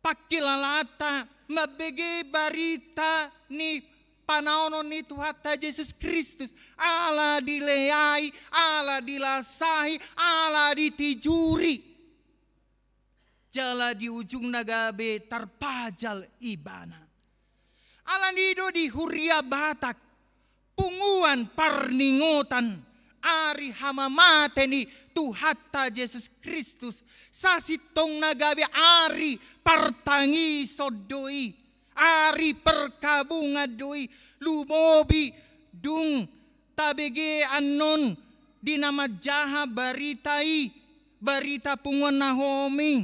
pangkilalaanta mambege barita ni panaonon ni Tuhanta Jesus Kristus, ala dileai, ala dilasahi, ala ditijuri. Jala di ujungna gabe tarpajal ibana. Alani do di Huria Batak, punguan parningotan ari hamamate ni Tuhanta Jesus Kristus, sasintongna gabe ari partangison do i, ari parkabungan do i, lumobi dung tabege annon di na manjaha barita i, barita punguan Nahom i,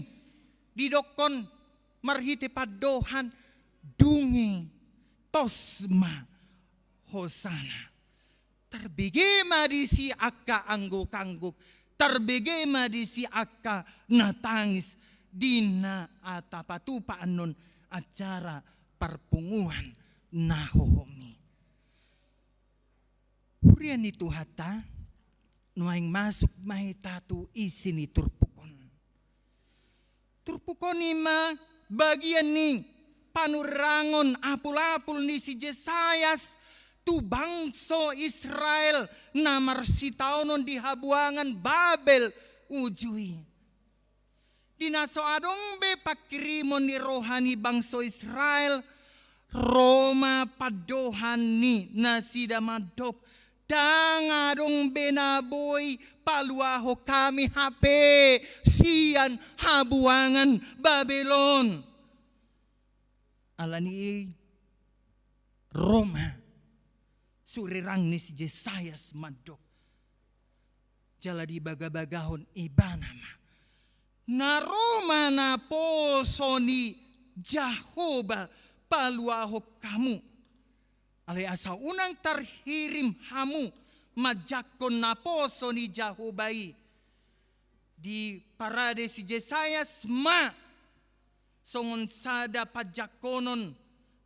didokkon marhite pandohan, dungi tos ma hosana. Tarbege ma disi angka angguk-angguk, tarbege ma disi angka na tangis, di na tapatupa annon acara parpunguan Nahom i. Huria ni Tuhanta, nuaeng masuk ma hita tu isi ni turpuk on. Turpuk on i ma bagian ni panurangon apul-apul ni si Jesayas tu bangso Israel na marsitaonon di habuangan Babel uju i. Di na so adong be pangkirimon ni roha ni bangso Israel, ro ma pandohan ni nasida mandok, ndang adong be na boi paluahon hami hape sian habuangan Babel on. Alani i ro ma surirang ni si Jesayas mandok. Jala dibagabagahon ibana ma. Na ro ma naposo ni Jahowa paluahon hamu. Alai asa unang tarhirim hamu manjangkon naposo ni Jahowa i. Diparade si Jesayas ma songon sada panjangkonon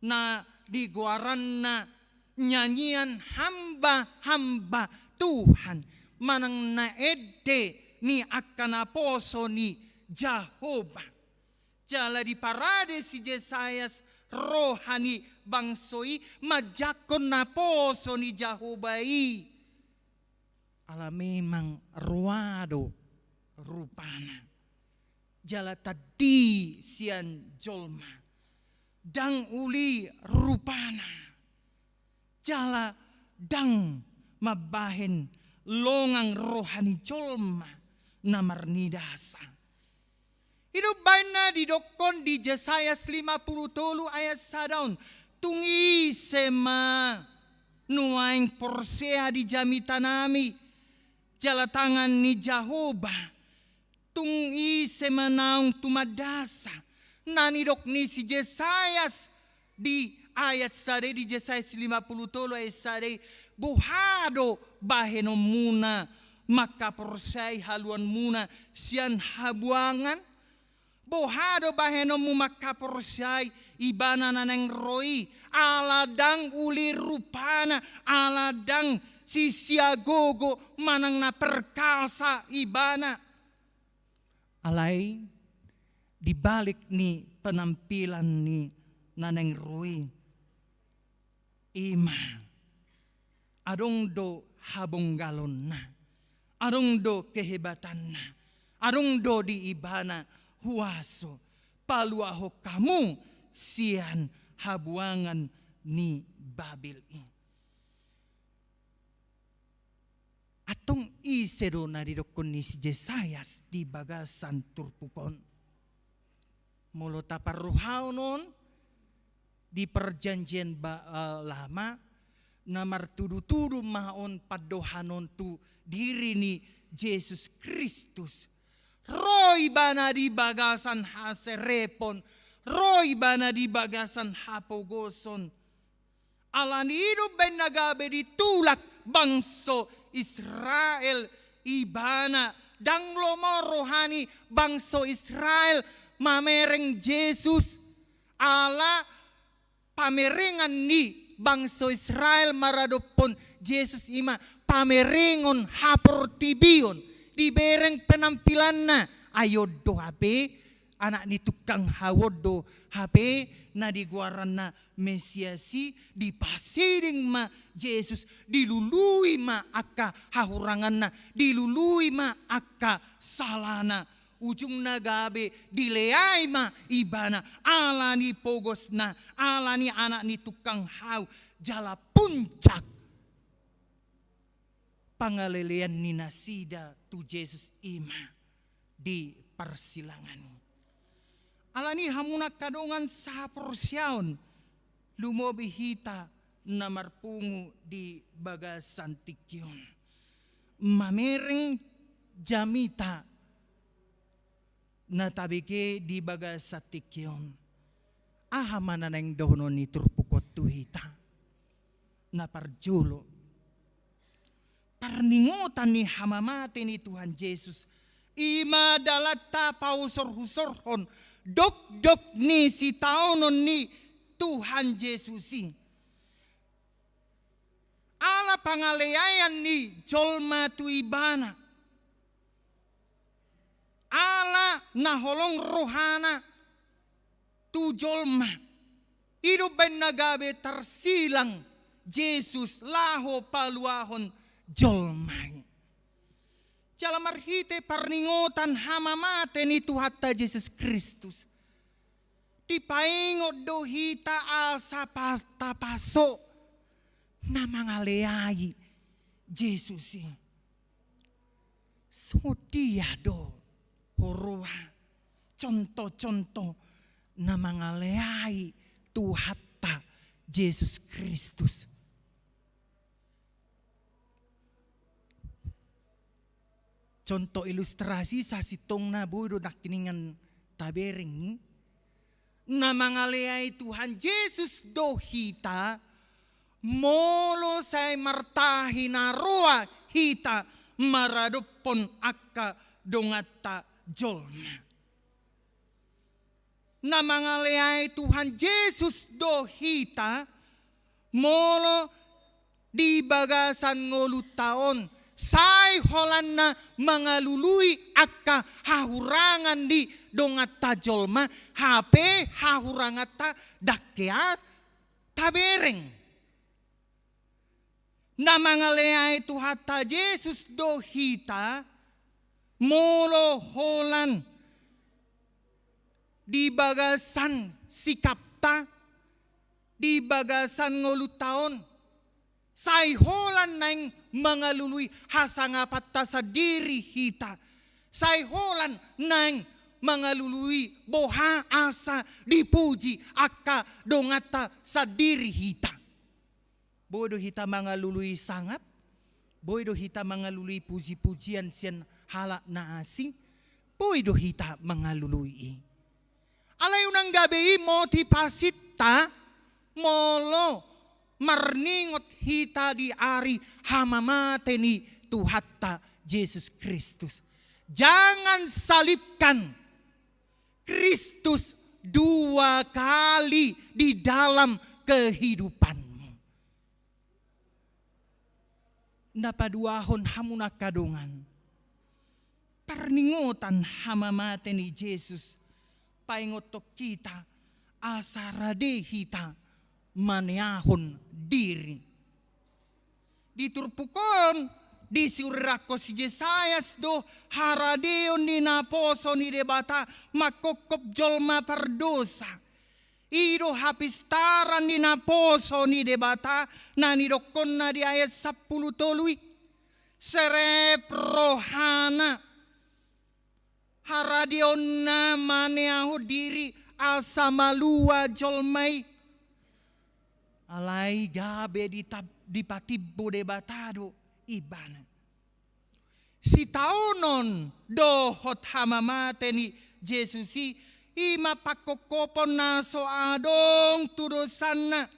na digoaranna nyanyian hamba-hamba Tuhan, manang na ende ni angka naposo ni Jahowa. Jala diparade si Jesayas roha ni bangso i manjangkon naposo ni Jahowa i. Ala memang roa do rupana. Jala tandi sian jolma. Ndang uli rupana. Jala ndang mambahen longang roha ni jolma na marnidasa. I do umbahen na didokkon di Jesayas lima pulu tolu ayat sada on, tung ise ma nuaeng porsea di jamitanami jala tangan ni Jahowa, tung ise ma naung tumandasa. Na nidok ni si Jesayas di ayat sada i, di Jesayas lima pulu tolu ayat sada i, boha do bahenonmuna mangkaporseai haluanmuna sian habuangan? Boha do bahenonmu mangkaporseai Ibana na naeng ro i, ala ndang uli rupana, ala ndang sisiagogo manang na perkasa Ibana? Alai di balik ni penampilan ni na naeng ro i, i ma adong do habonggalonna, adong do kehebatanna, adong do di Ibana huaso paluahon hamu sian habuangan ni Babel i. Antong ise do na didokkon ni si Jesayas di bagasan turpuk on? Molo taparrohahon on di Perjanjian ba-, eh, Lama, na martudutudu ma on pandohan on tu diri ni Jesus Kristus. Ro Ibana di bagasan haserepon, ro Ibana di bagasan hapogoson. Alani i do umbahen na gabe ditulak bangso Israel Ibana, ndang lomo roha ni bangso Israel mamereng Jesus, ala pamerengan ni bangso Israel maradophon Jesus i ma pamerengon haportibion, dibereng penampilanna. Ai on do hape anak ni tukang hau on do hape na digoaranna Mesias i, dipasiding ma Jesus, dilului ma angka hahuranganna, dilului ma angka salana. Ujungna gabe dileai ma ibana, ala ni pogosna, ala ni anak ni tukang hau, jala puncak pangalelean ni nasida tu Jesus i ma di parsilangan i. Ala ni i hamu na angka dongan sahaporseaon, lumobi hita na marpungu di bagasan tingki on, mamereng jamita na tabege di bagasan tingki on. Aha ma na naeng dohonon ni turpuk on tu hita? Na parjolo, parningotan ni hamamate ni Tuhan Jesus i ma dalanta pausorhusorhon dokdok ni sitaonon ni Tuhan Jesus i. Ala pangaleaion ni jolma tu ibana, ala na holong rohana tu jolma, i do umbaen na gabe tarsilang Jesus laho paluahon jolma i. Jala marhite parningotan hamamate ni Tuhanta Jesus Kristus, dipaingot do hita asa pa-, tapaso na mangaleai Jesus i. Songon dia do huroha contoh-contoh na mangaleai Tuhanta Jesus Kristus? Contoh ilustrasi sasintongna boi do nangkiningan tabereng i. Na mangaleai Tuhan Jesus do hita, molo sai martahi na roa hita maradophon angka donganta jolma. Na mangaleai Tuhan Jesus do hita, molo di bagasan ngolunta on sai holan na mangalului angka hahurangan ni donganta jolma, hape hahuranganta ndang hea tabereng. Na mangaleai Tuhanta Jesus do hita, molo holan di bagasan sikapta, di bagasan ngolunta on, sai holan naeng mangalului hasangapanta sandiri hita, sai holan naeng mangalului boha asa dipuji angka donganta sandiri hita. Boi do hita mangalului sangap, boi do hita mangalului puji-pujian sian halak na asing, boi do hita mangalului i. Alai unang gabe i motivasinta molo marningot hita di ari hamamate ni Tuhanta Jesus Kristus. Jangan salibkan Kristus dua kali di dalam kehidupanmu. Na paduahon, hamu na angka dongan, parningotan hamamate ni Jesus paingothon hita asa rade hita maneahon diri. Di turpuk on disiurirangkon si Jesayas do haradeon ni naposo ni Debata manghophop jolma pardosa. I do hapistaran ni naposo ni Debata na nidokkonna di ayat sampulu tolu i. Serep rohana, haradeonna maneahon diri asa malua jolma i. Alai gabe dita-, dipatimbo Debata do ibana. Sitaonon dohot hamamate ni Jesus i, i ma panghophopon na so adong tu dosanna.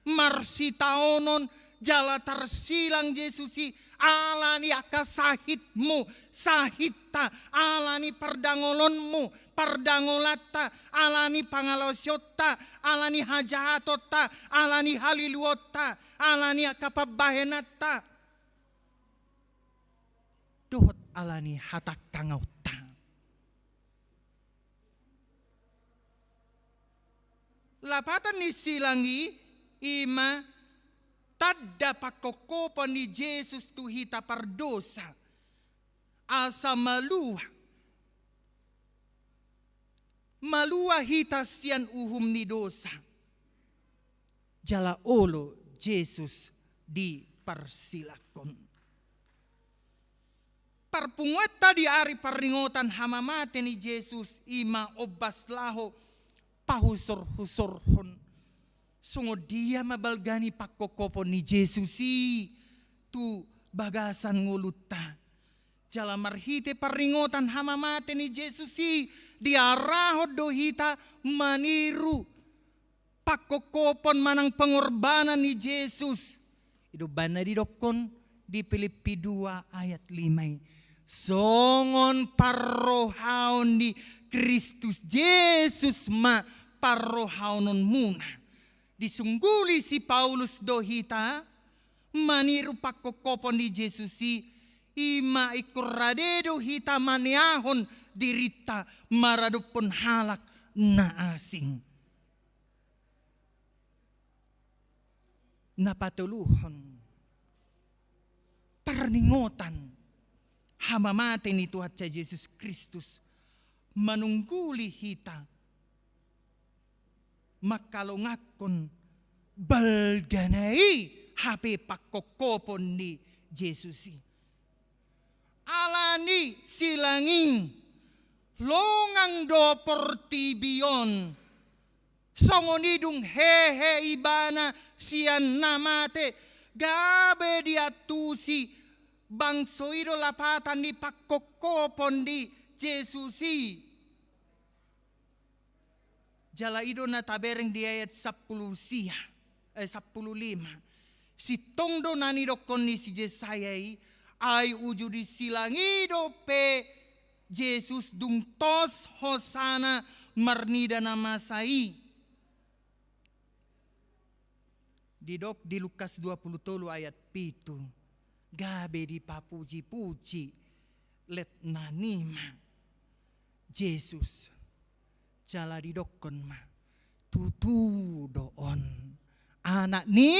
Marsitaonon jala tarsilang Jesus i ala ni angka sahitmu, sahitta, ala ni pardangolonmu, pardangolanta, ala ni pangalaosionta, ala ni hajahatonta, ala ni haliluonta, ala ni angka pambahenanta, dohot ala ni hatangkangaonta. Lapatan ni silang i, i ma tanda pangkophopon ni Jesus tu hita pardosa, asa malua, malua hita sian uhum ni dosa. Jala olo Jesus diparsilangkon. Parpunguanta di ari parningotan hamamate ni Jesus i ma ombas laho pahusorhusorhon. Songon dia ma balga ni pangkophopon ni Jesus i tu bagasan ngolunta. Jala marhite parningotan hamamate ni Jesus i diarahon do hita maniru pangkophopon manang pengorbanan ni Jesus. I do umbahen na didokkon di Pilippi dua ayat lima i, songon parrohaon ni Kristus Jesus ma parrohaononmuna. Disungguli si Paulus do hita maniru pangkophopon ni Jesus i, i ma ingkon rade do hita maneahon dirinta maradophon halak na asing. Na patoluhon, parningotan hamamate ni Tuhanta Jesus Kristus manungguli hita mangkalonganhon balgana i hape pangkophopon ni Jesus i. Ala ni silang i, longang do portibi on. Songon i dung hehe ibana sian na mate, gabe diantusi bangso i do lapatan ni pangkophopon ni Jesus i. Jala i do na tabereng di ayat sampulu sia, eh, sampulu lima. Sintong do na nidokkon ni si Jesaya i, ai uju di silang i dope Jesus dung tos hosana marnida na masa i. Didok di Lukas dua pulu tolu ayat pitu, gabe dipapujipuji letnan i ma Jesus. Jala didokkon ma, tutu do on Anak ni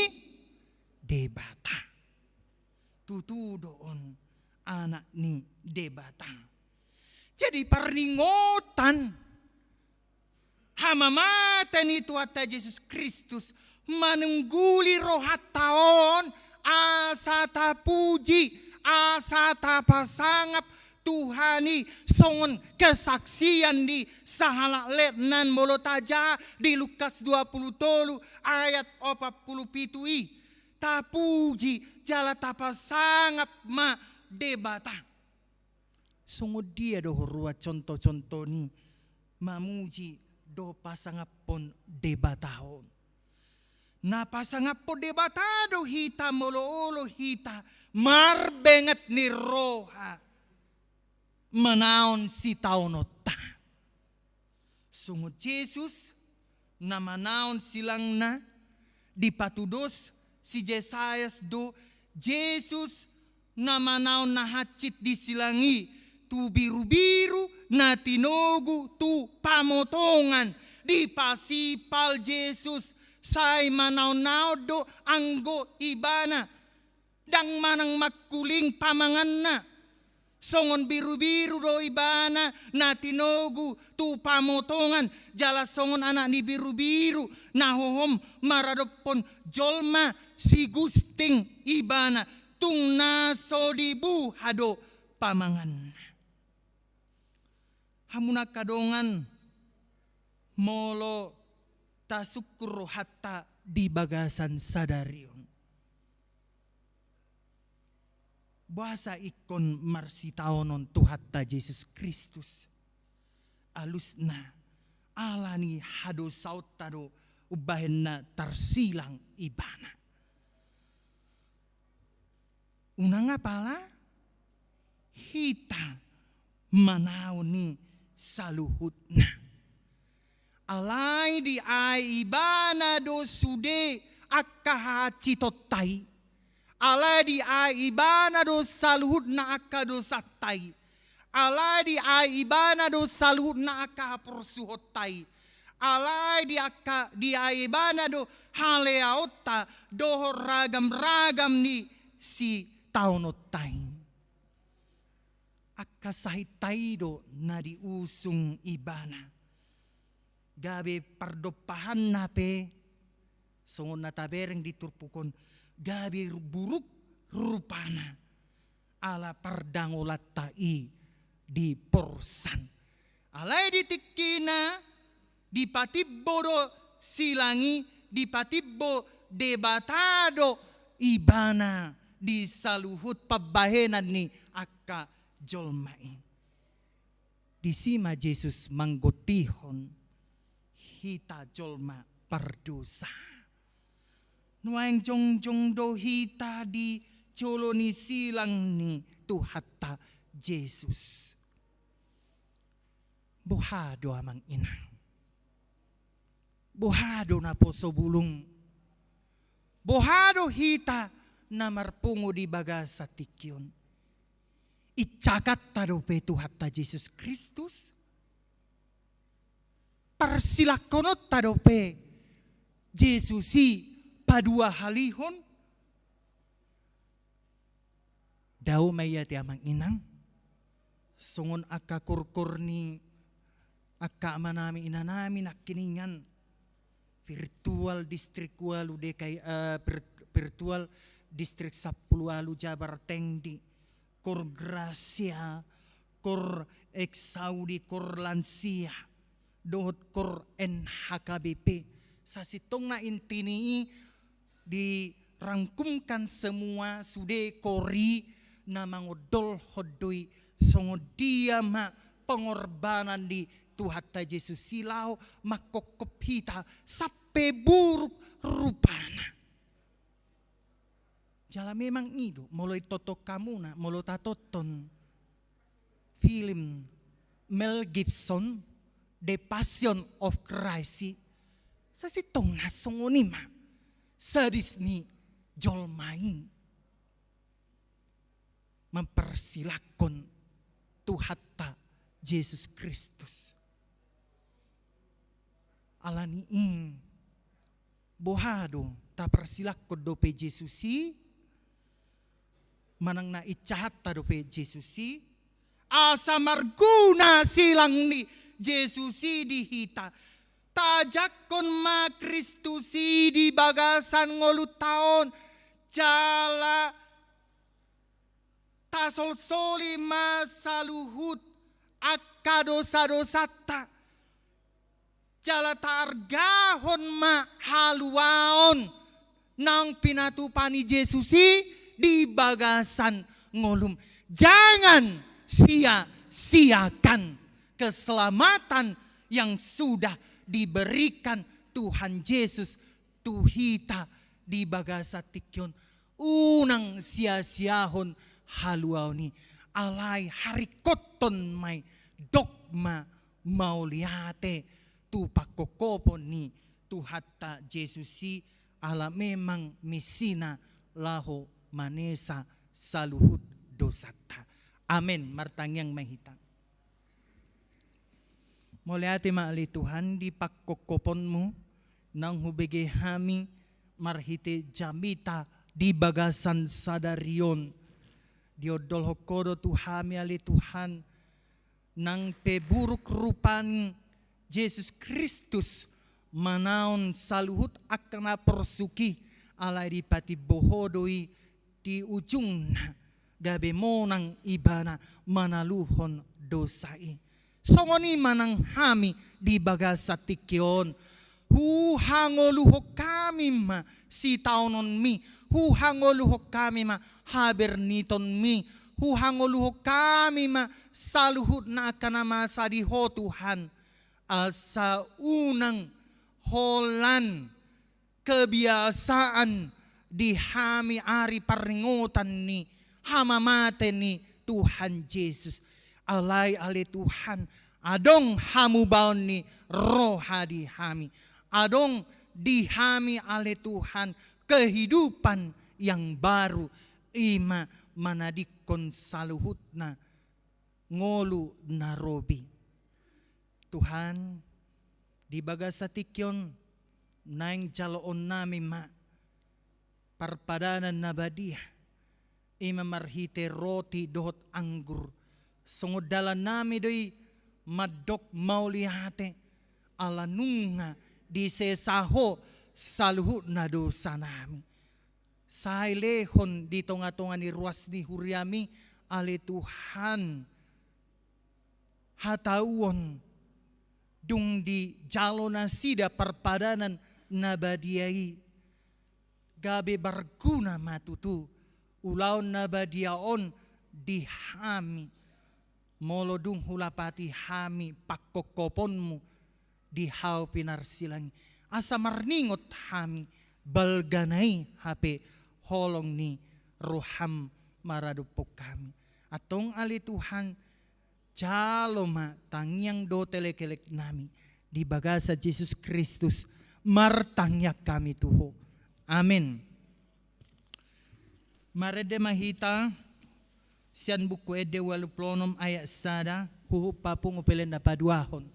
Debata. Tutu do on Anak ni Debata. Jadi parningotan hamamate ni Tuhanta Jesus Kristus manungguli rohanta on asa tapuji, asa tapasangap Tuhan i songon kesaksian ni sahalak letnan molo tajaha di Lukas dua pulu tolu ayat opat pulu pitu i. Tapuji jala tapasangap ma Debata. Songon dia do huroha contoh-contoh ni mamuji dohot pasangaphon Debata on? Na pasangaphon Debata do hita molo olo hita marbenget ni roha manaon sitaononta. Songon Jesus na manaon silangna, dipatudos si Jesayas do Jesus na manaon na hansit di silang i, tu birubiru na tinogu tu pamotongan. Dipasipal Jesus, sai manaonnaon do anggo ibana. Ndang manang mangkuling pamanganna. Songon birubiru do ibana na tinogu tu pamotongan, jala songon anak ni birubiru na hohom maradophon jolma, sigusting ibana, tung na so dibuha do pamanganna. Hamu na angka dongan, molo tasungkun rohanta di bagasan sadari on, boasa ingkon marsitaonon Tuhanta Jesus Kristus? Alusna, ala ni hadosaonta do umbahen na tarsilang ibana. Unang apala hita manaon i saluhutna. Alai diae ibana do sude angka hahansitonta i. Alai diae ibana do saluhutna angka dosanta i. Alai diae ibana do saluhutna angka haporsuhonta i. Alai di angka, diae ibana do haleaonta dohot ragam-ragam ni sitaononta i. Angka sahitta i do na diusung ibana. Gabe pardompahanna pe, songon na tabereng di turpuk on, gabe buruk rupana. Ala pardangolanta i diporsan. Alai di tingkina, dipatimbo do silang i, dipatimbo Debata do ibana di saluhut pambahenan ni angka jolma i. Disi ma Jesus manggontihon hita jolma pardosa. Nuaeng jongjong do hita di jolo ni silang ni Tuhanta Jesus. Boha do amang inang? Boha do naposo bulung? Boha do hita na marpungu di bagasan tingki on? Incahathonta dope Tuhanta Jesus Kristus? Parsilangkononta dope Jesus i paduahalihon? Dao ma i ate amang inang, songon angka korkor ni angka amanami inanami nangkiningan, virtual distrik ualu D K I, eh, vir-, virtual distrik sampulu ualu Jabar Tengdi, kor Gracia, kor Exaudi, kor lansia, dohot kor N H K B P. Sasintongna inti ni i dirangkumkan semua sude kor i na mangondolhon do i songon dia ma pengorbanan ni Tuhanta Jesus i laho mangkophop hita sampe buruk rupana. Jala memang i do, molo itonton hamuna, molo tatonton film Mel Gibson, The Passion of Christ i, sasintongna songon i ma sadis ni jolma i mamparsilangkon Tuhanta Jesus Kristus. Ala ni i, boha do, taparsilangkon dope Jesus i, manang na incahathonta dope Jesus i, asa marguna silang ni Jesus i di hita. Tajangkon ma Kristus i di bagasan ngolunta on, jala tasolsoli ma saluhut angka dosadosanta. Jala taargahon ma haluaon naung pinatupa ni Jesus i di bagasan ngolum. Jangan sia-siakan keselamatan yang sudah diberikan Tuhan Yesus tu hita di bagasan tingki on. Unang sia-siahon haluaon i, alai haringkothon ma i, dok ma mauliate tu pangkophopon ni Tuhanta Jesus i, ala memang misina laho manesa saluhut dosanta. Amen. Martangiang ma hita. Mauliate ma ale Tuhan di pangkophoponmu, naung hubege hami marhite jamita di bagasan sadari on. Diondolhon Ho do tu hami ale Tuhan, nang pe buruk rupa ni Jesus Kristus manaon saluhut angka na porsuk i, alai dipatimbo Ho do i di ujungna gabe monang ibana manaluhon dosa i. Songon i ma nang hami di bagasan tingki on. Huhangoluhon hami ma sitaononmi, huhangoluhon hami ma habernitonmi, huhangoluhon hami ma saluhutna angka na masa di Ho Tuhan. Asa unang holan kebiasaan di hami ari parningotan ni hamamate ni Tuhan Jesus. Alai ale Tuhan, Adong hamubaon ni roha di hami. Adong di hami ale Tuhan kehidupan yang baru, i ma manadingkon saluhutna ngolu na robi. Tuhan, di bagasan tingki on naeng jaloonnami ma parpadanan na badia, i ma marhite roti dohot anggur. Songon dalannami do i mandok mauliate, ala nunga disesa Ho saluhutna dosanami. Sai lehon di tongatonga ni ruas ni huriami, ale Tuhan, hatauon dung dijalo nasida parpadanan na badia i, gabe marguna ma tutu ulaon na badia on di hami, molo dung hulapati hami pangkophopon-Mu di hau pinarsilang i. Asa marningot hami balga na i hape holong ni roham maradophon hami. Antong ale Tuhan, jalo ma tangiang dohot elekeleknami di bagasan Jesus Kristus, martangiang hami tu Ho. Amen. Marende ma hita sian Buku Ende ualu pulu onom ayat sada, huhut papungu pe lehen na paduahon.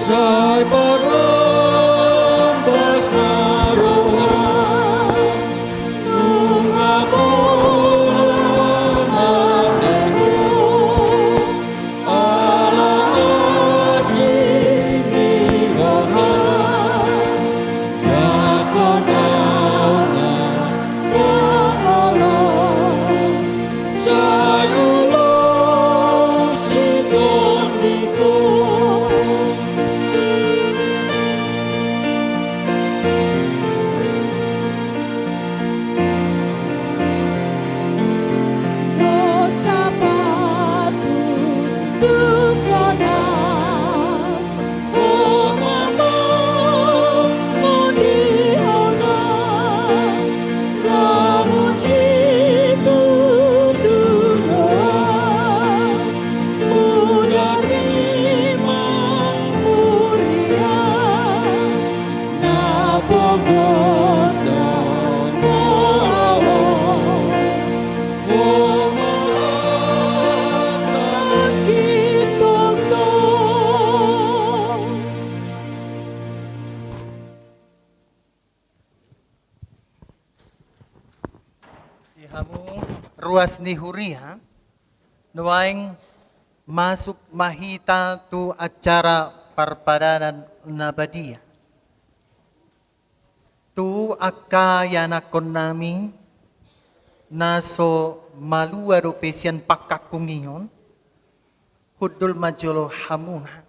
Sai parlambas ma roha, nunga pola marteho, ala asing ni roha, jangkon au ma mangolu. Sai ulos sian tondiku. Puas ni huria, nuaeng masuk ma hita tu acara parpadanan na badia. Tu angka ianakhonnami na so malua dope sian pangkangkungion, hundul ma jolo hamuna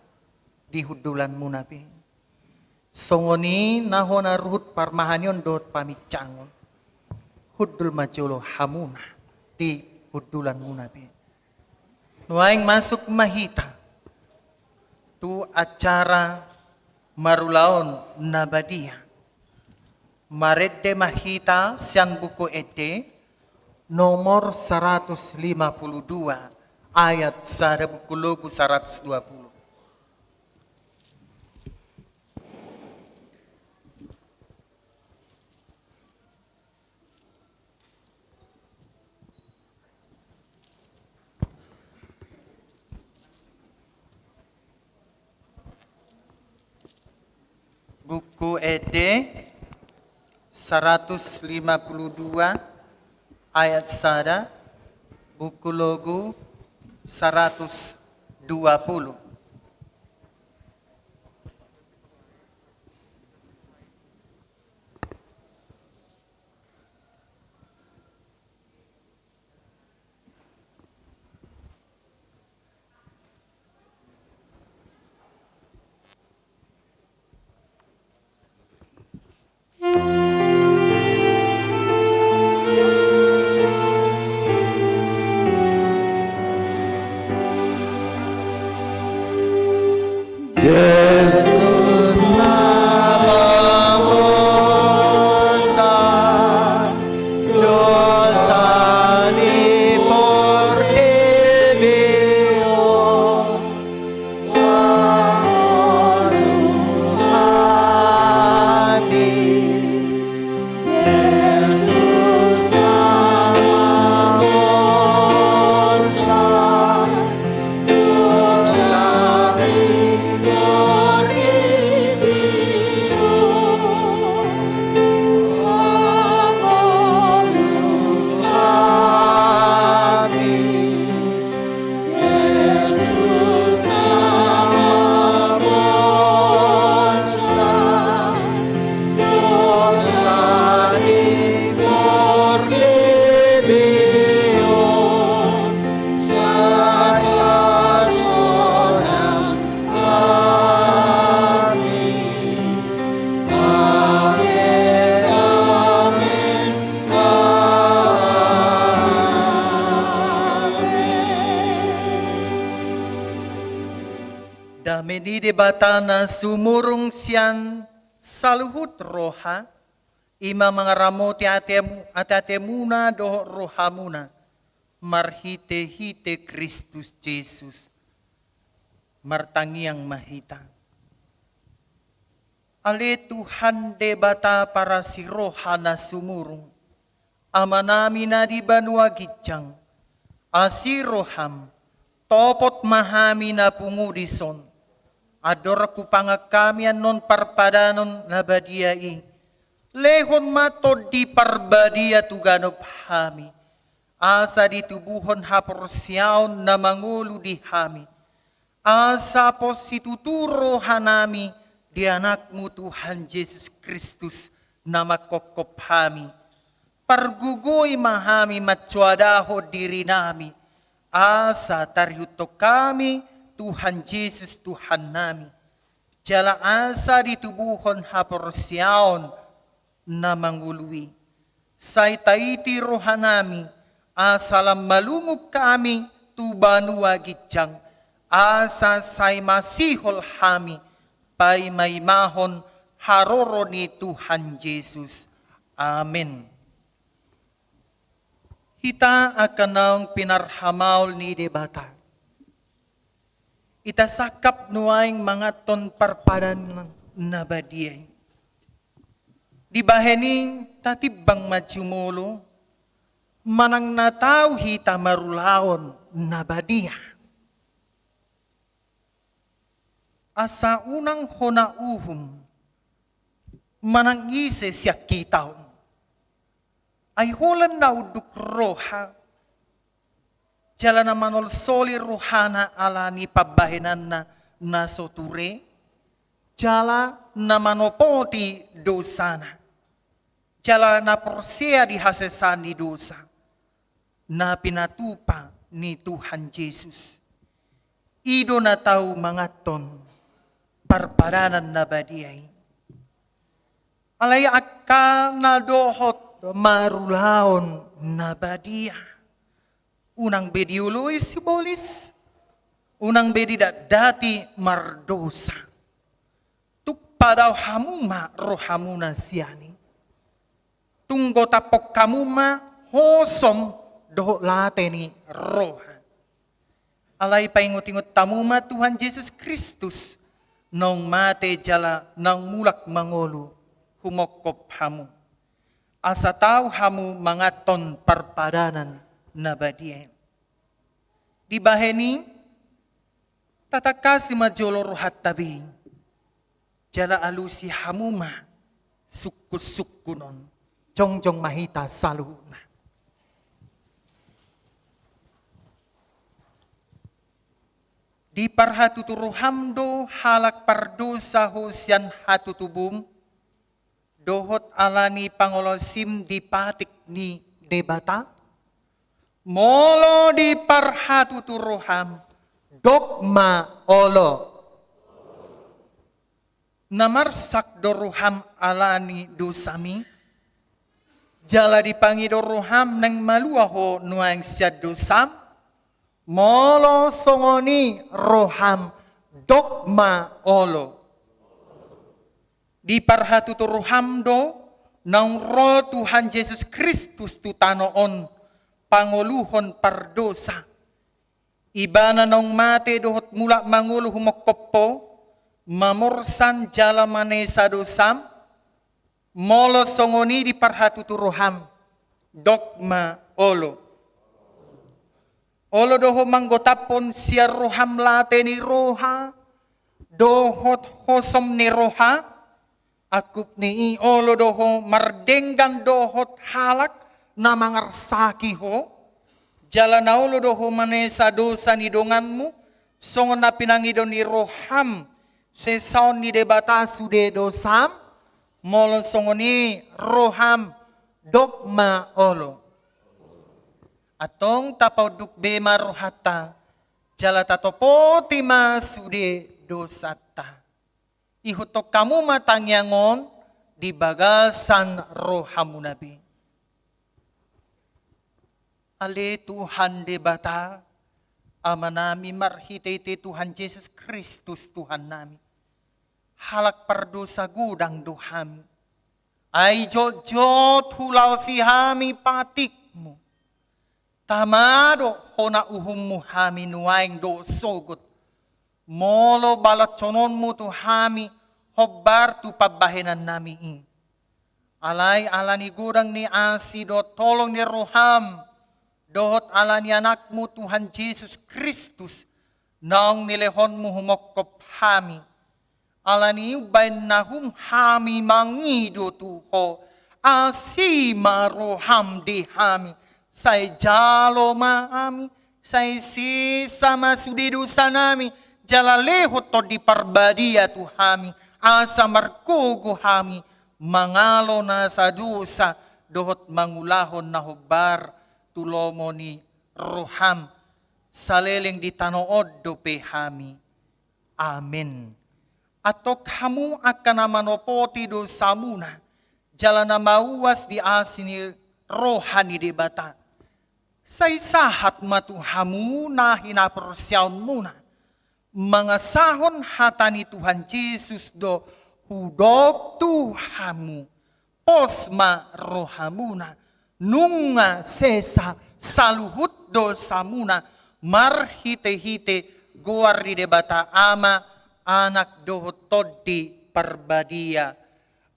di hundulanmuna be. Songon i na hona ruhut parmahanion dohot paminsangon, hundul ma jolo hamuna di hundulanmuna be. Nuaeng masuk ma hita tu acara marulaon na badia. Marende ma hita sian Buku Ende nomor saratus lima pulu dua, ayat sada, Buku Logu saratus dua pulu. Buku Ende saratus lima pulu dua ayat sada, Buku Logu saratus dua pulu. Jesus na mamusa dosa ni portibi on, mangolu hami. Jesus na mamusa Dame ni Debata na sumurung sian saluhut roha, i ma mangaramoti ateatemuna dohot rohamuna, marhitehite Kristus Jesus. Martangiang ma hita. Ale Tuhan Debata parasi roha na sumurung, Amanami na di banua ginjang, asi roham, topot ma hami na pungu dison. Andorang hupangan hami annon parpadanan na badia i, lehon ma Tondi Parbadia tu ganup hami, asa ditubuhon haporseaon na mangolu di hami, asa pos situtu rohanami di Anakmu Tuhan Jesus Kristus na manghophop hami. Pargogoi ma hami mansoadahon dirinami, asa tarihuthon hami Tuhan Jesus Tuhannami. Jala asa ditubuhon haporseaon na mangolu i. Sai taiti rohanami, asa lam malungun hami tu banua ginjang, asa sai masihol hami paimaimahon haroro ni Tuhan Jesus. Amen. Hita angka naung pinarhamaol ni Debata. Hita sangkap nuaeng manganhon parpadanan na badia i. Dibahen i tatimbang ma jumolo, manang na tau hita marulaon na badia. Asa unang hona uhum, manang ise sian hita on. Ai holan na unduk roha, jala na manolsoli rohana ala ni pambahenanna na so ture, jala na manopoti dosana, jala na porsea di hasesaan ni dosa, na pinatupa ni Tuhan Jesus. I do na tau manganhon parpadanan na badia i. Alai angka na dohot marulaon na badia, unang be dioloi sibolis, unang be didatdati mardosa. Tung padao hamu ma rohamuna sian i. Tung gotaphon hamu ma hosom dohot late ni roha. Alai paingot-ingot hamu ma Tuhan Jesus Kristus, naung mate jala naung mulak mangolu humongkop hamu, asa tau hamu manganhon parpadanan na badia i. Dibahen i, tatangkasi ma jolo rohanta be, jala alusi hamu ma sungkun-sungkun on. Jongjong ma hita saluhutna. Diparhatutu roham do halak pardosa ho sian hatutubum, dohot ala ni pangolosim di patik ni Debata? Molo diparhatutu roham, dok ma olo. Na marsak do roham ala ni dosami? Jala dipangido roham naeng malua ho nuaeng sian dosam? Molo songon i roham, dok ma olo. Diparhatutu roham do naung ro Tuhan Jesus Kristus tu tano on pangoluhon pardosa. Ibana naung mate dohot mulak mangolu humongkop ho, mamorsan jala manesa dosam? Molo songon i diparhatutu roham, dok ma olo. Olo do ho manggotaphon sian roham late ni roha dohot hosom ni roha? Angkup ni i, olo do ho mardenggan dohot halak na mangarsaki ho? Jala na olo do ho manesa dosa ni donganmu, songon na pinangido ni roham sesaon ni Debata sude dosam? Molo songon i roham, dok ma olo. Antong tapaunduk be ma rohanta, jala tatopoti ma sude dosanta. Ihuthon hamu ma tangiang on di bagasan rohamuna be. Ale Tuhan Debata, Amanami, marhite-hite Tuhan Jesus Kristus Tuhannami, halak pardosa godang do hami. Ai jotjot hulaosi hami patikmu. Tama do hona uhummu hami nuaeng dohot sogot, molo balashononmu tu hami hombar tu pambahenannami i. Alai ala ni godang ni asi dohot holong ni roham, dohot ala ni Anakmu Tuhan Jesus Kristus, naung nilehonmu humongkop hami. Ala ni i umbahen na hum hami mangido tu ho, asi ma roham di hami, sai jalo ma hami, sai sesa ma sude dosanami, jala lehon Tondi Parbadia tu hami, asa margogo hami mangalo nasa dosa dohot mangulahon na hombar tu lomo ni roham, saleleng di tano on dope hami. Amen. Antong hamu angka na manopoti dosamuna, jala na mauas di asi ni roha ni Debata, sai sahat ma tu hamu na hinaporseaonmuna, mangasahon hata ni Tuhan Jesus do hudok tu hamu. Pos ma rohamuna, nunga sesa saluhut dosamuna, marhite-hite goar ni Debata Ama, Anak dohot Tondi Parbadia.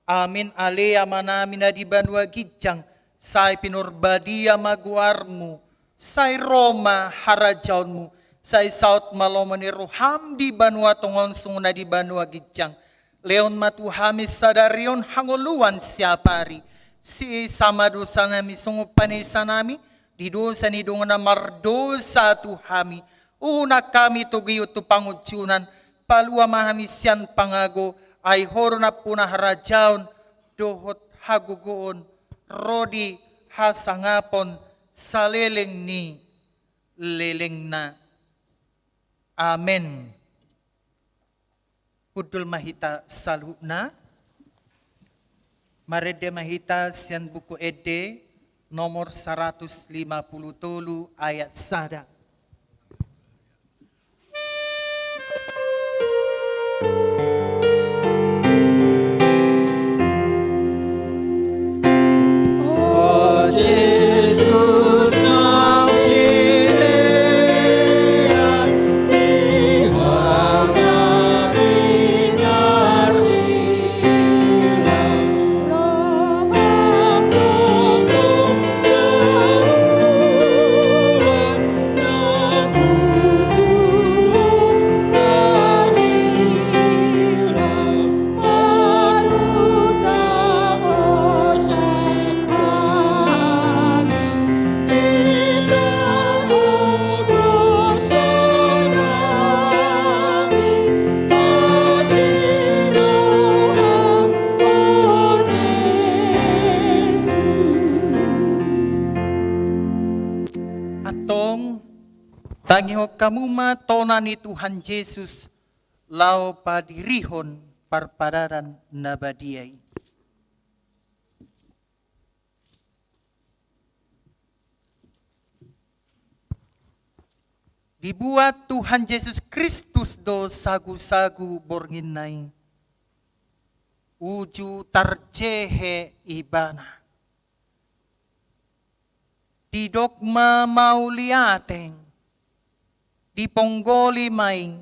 Amin. Ale Amanami na di banua ginjang, sai pinarbadia ma goarmu, sai ro ma harajaonmu, sai saut ma lomo ni roham di banua tonga on songon na di banua ginjang. Lehon ma tu hami sadari on hangoluan siapari. Sesa ma dosanami songon panesanami di dosa ni dongan na mardosa tu hami. Unang hami togihon tu pangunjunan, palua ma hami sian pangago, ai Ho do nampuna harajaon, dohot hagogoon, ro di hasangapon, saleleng ni lelengna. Amen. Hundul ma hita saluhutna. Marende ma hita sian Buku Ende nomor saratus lima pulu tolu ayat sada. Antong, tangihon hamu ma tona ni Tuhan Jesus, laho padirihon parpadanan na badia i. Dibuat Tuhan Jesus Kristus do sagusagu borngin na i, uju tarjehe Ibana. Didok ma mauliate, diponggoli ma i,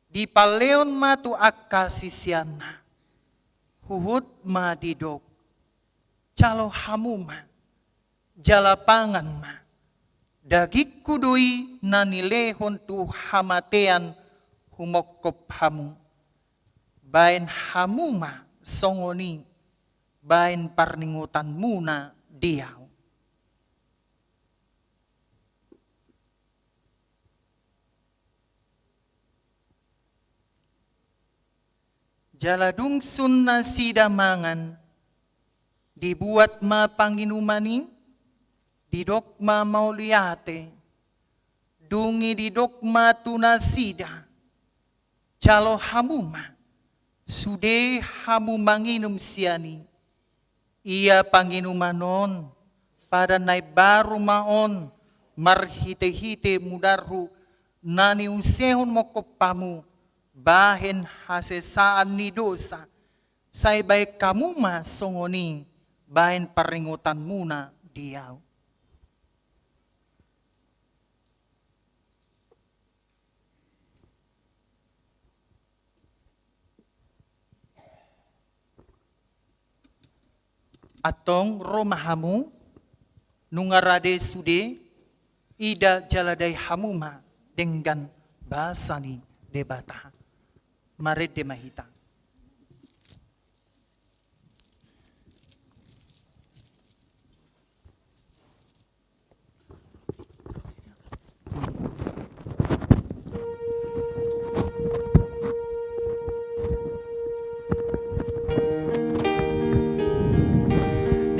dipalehon ma tu angka siseanna. Huhut ma didok: Jalo hamu ma, jala pangan ma. Dagingku do i na nilehon tu hamatean humongkop hamu. Baen hamu ma songon i, baen parningotanmuna di Ahu. Jala dung sun nasida mangan, dibuat ma panginuman i, didok ma mauliate, dung i didok ma tu nasida: Jalo hamu ma, sude hamu manginum sian i. Ia panginuman on, padan na imbaru ma on, marhitehite mudarhu, na niusehon mongkop hamu, bahen hasesaan ni dosa. Sai baen hamu ma songon i, baen parningotanmuna di Ahu. Antong ro ma hamu, nunga rade sude, ida jala dai hamu ma denggan basa ni Debata. Marende ma hita.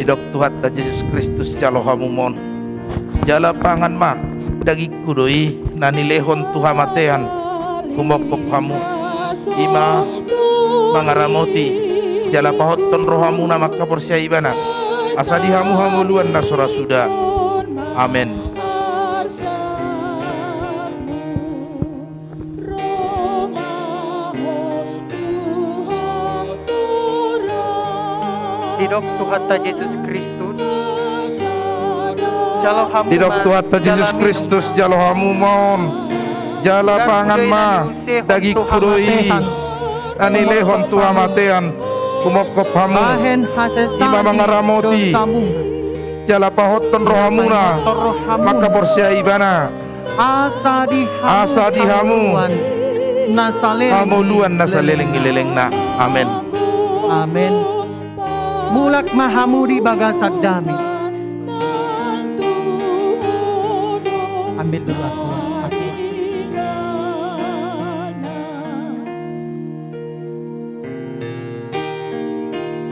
Didok Tuhanta Jesus Kristus: Jalo hamu ma on, jala pangan ma. Dagingku do i na nilehon tu hamatean humongkop hamu. I ma mangaramoti jala pahothon rohamuna mangkaporseai Ibana, asa di hamu hangoluan na so ra suda. Amen. Didok Tuhanta Jesus Kristus: Jalo hamu ma, Didok Tuhanta Jesus Kristus: Jalo hamu ma on, jala pangan ma. Dagingku do i na nilehon tu hamatean humongkop hamu. I ma mangaramoti jala pahothon rohamuna mangkaporseai Ibana, asa di hamu hangoluan na saleleng ni lelengna. Amen. Amen. Mulak ma hamu di bagasan dame. Ambil dulu aku.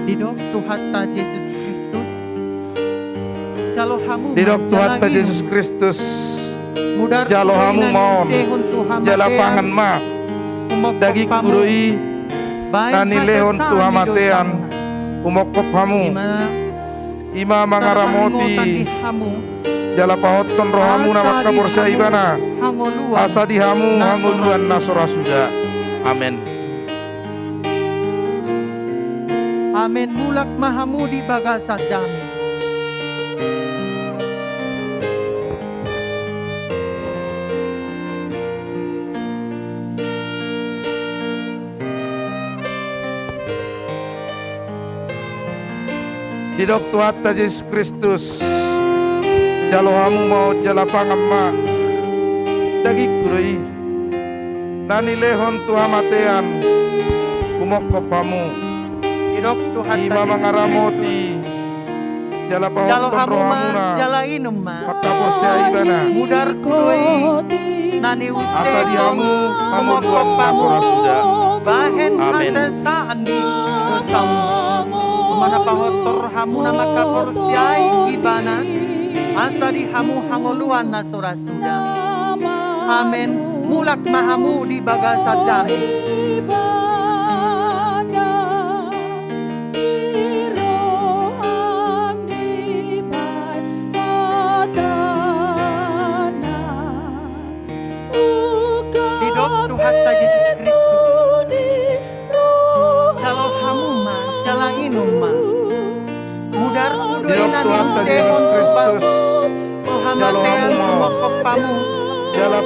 Didok Tuhanta Jesus Kristus, jalo hamu ma. Didok Tuhanta Jesus Kristus, jalo hamu ma on, jala pangan ma. Dagingku do i, na nilehon tu hamatean, humongkop hamu. I ma mangaramoti jala pahothon rohamuna mangkaporseai Ibana, asa di hamu hangoluan na so ra suda. Amen. Amen. Mulak ma hamu di bagasan dame. Didok Tuhanta Jesus Kristus, jalo hamu ma on jala pangan ma. Dagingku do i, na nilehon tu hamatean, humongkop hamu. Didok Tuhanta Jesus Kristus, i ma mangaramoti jala pahothon rohamuna, jala inum ma. Mangkaporseai Ibana. Mudarku do i, na niusehon, humongkop hamu. Bahen hasesaan ni dosamu. Ibana pahothon rohamuna mangkaporseai Ibana, asa di hamu hangoluan na so ra suda. Amen. Mulak ma hamu di bagasan dame. Didok Tuhanta Jesus Kristus, jalo hamu ma, jala inum ma. Mudarku do i, na niusehon tu hamatean, humongkop hamu.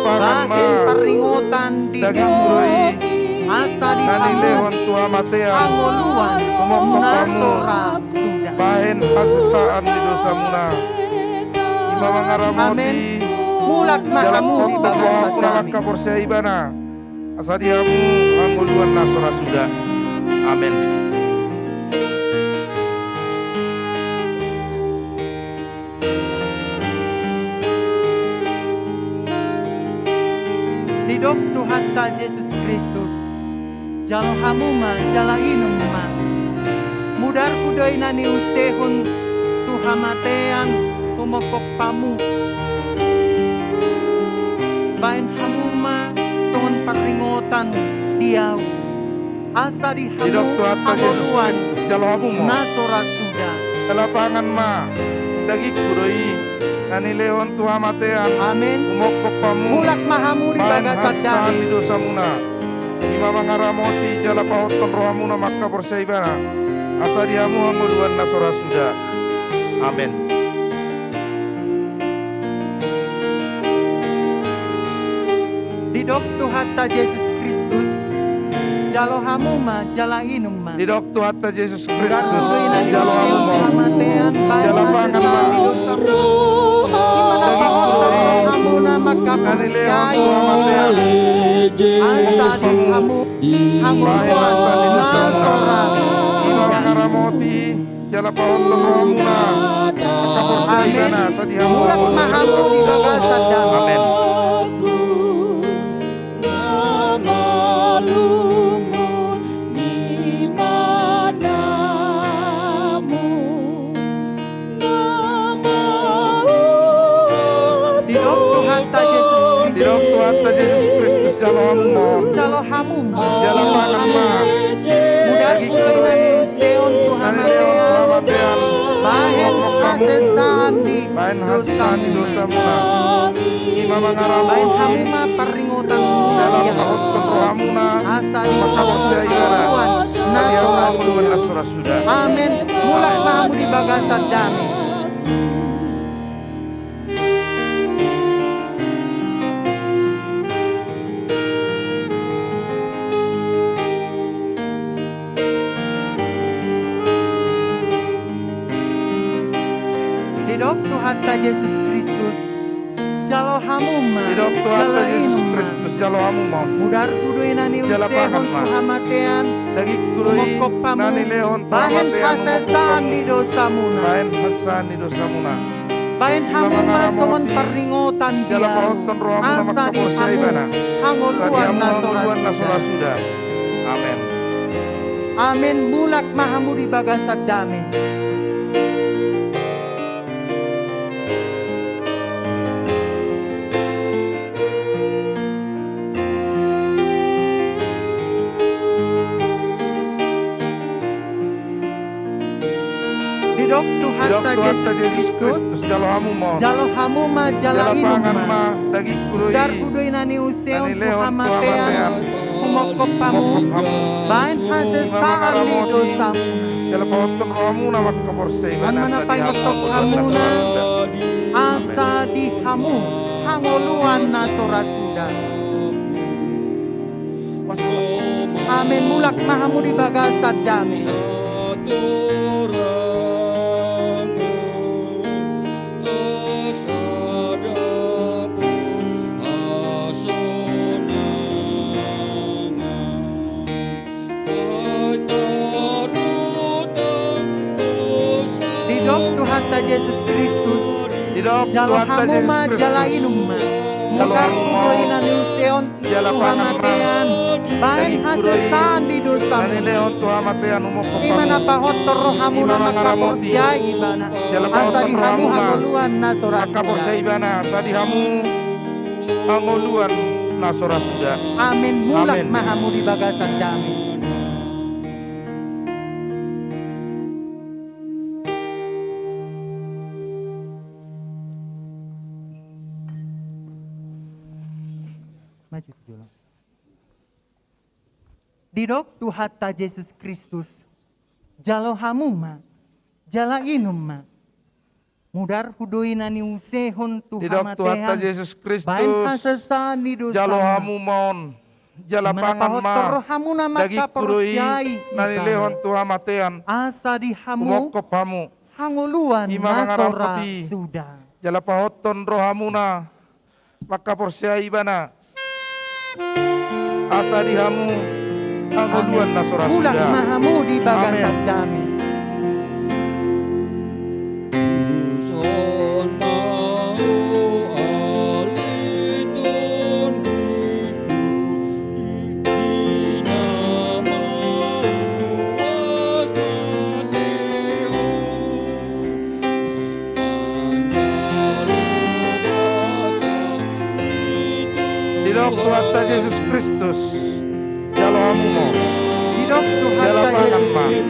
Bahen parringotan di daomu, asa di hamu hangoluan na so ra suda. Bahen hasesaan ni dosamuna. I ma mangaramoti. Amen. Mulak ma hamu di bagasan dame. Mangkaporseai Ibana, asa di hamu hangoluan na so ra suda. Amen. Didok Tuhanta Jesus Kristus, jalo hamu ma, jala inum ma. Mudarku do i, na niusehon tu hamatean, humongkop hamu. Bahen hamu ma songon parringotan di ahu, asa di hamu hangoluan na so ra suda. Didok Tuhanta Jesus Kristus, jalo hamu ma on, jala pangan ma. Dagingku do i, na nilehon tu hamatean. Amen. Humongkop hamu. Mulak ma hamu di bagasan dame. Bahen hasesaan ni dosamuna. I ma mangaramoti jala pahothon rohamuna mangkaporseai Ibana, asa di hamu hangoluan na so ra suda. Amen. Didok Tuhanta Jesus Kristus, jalo hamu ma, jala inum ma. Didok Tuhanta Jesus Kristus, jalo hamu ma on, jala pangan ma. Ibana pahothon rohamuna mangkaporseai, asa di hamu hangoluan na so ra suda. I ma mangaramoti jala pahothon rohamuna mangkaporseai Ibana, asa di hamu hangoluan na so ra suda. Amen. Didok Tuhanta Jesus Kristus, didok Tuhanta Jesus Kristus, jalo hamu ma on, jalo hamu ma on, jala pangan ma. Mudarku do i, na niusehon tu hamatean, bahen hasesaan ni dosamuna. I ma mangaramoti. Bahen hamu ma parringotan di ahu, asa di hamu hangoluan na so ra suda. Amen. Mulak ma hamu di bagasan dame. Didok Tuhanta Jesus Kristus, jalo hamu ma, jala inum ma. Didok Tuhanta Jesus Kristus, jalo hamu ma on, jala pangan ma. Mudarku do i, na niusehon tu hamatean, dagingku do i, humongkop hamu. Na nilehon tu hamatean, humongkop hamu. Bahen hasesaan ni dosamuna. Bahen hasesaan ni dosamuna. Baen hamu ma songon parningotan di ahu, asa di hamu hangoluan na so ra suda. Amen. Amen. Mulak ma hamu di bagasan dame. Didok Tuhanta Jesus Kristus, jalo hamu ma, jalo hamu ma, jala inum ma. Darhu do i na niusehon tu hamatean, humongkop hamu, baen hasesaan ni dosamu. Jala pahothon rohamuna mangkaporseai ibana, asa di hamu hangoluan na so ra suda. Amen. Mulak ma hamu di bagasan dame. Didok Tuhanta Jesus Kristus, jalo hamu ma, jala inum ma. Mudarhu do i na niusehon tu hamatean, baen hasesaan ni dosamu. I ma na pahothon rohamuna mangkaporseai ibana, asa di hamu hangoluan na so ra suda. Amen. Mulak ma hamu di bagasan dame. Didok Tuhanta Jesus Kristus, jalo hamu ma, jala inum ma. Mudarhu do i na niusehon tu hamatean, baen hasesaan ni dosamu. Jalo hamu ma on, jala pangan ma. Dagingku do i na nilehon tu hamatean, asa di hamu hangoluan na so ra suda. Jala pahothon rohamuna mangkaporseai ibana, asa di hamu hangoluan na so ra suda. Mulak ma hamu di bagasan dame. Didok Tuhanta Jesus Kristus, jalo hamu ma. Didok Tuhanta Jesus Kristus,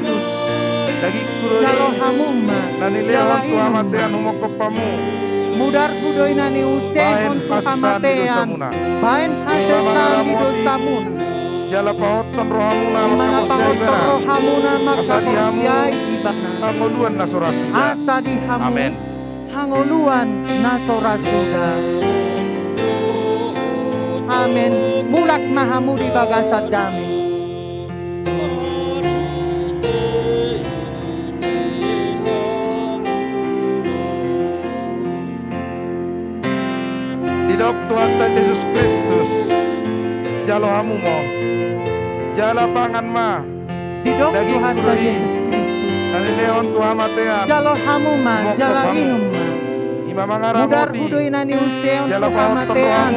jalo hamu ma, jala inum ma. Jala pangan ma. Dagingku do i na nilehon tu hamatean, humongkop hamu. Mudarhu do i na niusehon tu hamatean, baen hasesaan ni dosamuna. Jala pahothon rohamuna mangkaporseai ibana, asa di hamu hangoluan na so ra suda. Amen. Hangoluan na so ra suda. Amen. Mulak ma hamu di bagasan dame. Didok Tuhanta Jesus Kristus, jalo hamu ma on. Jala pangan ma. Didok Tuhanta Jesus Kristus, na nilehon tu hamatean, jalo hamu ma, jala inum ma. I ma mangaramoti. Mudarhu do i na niusehon tu hamatean,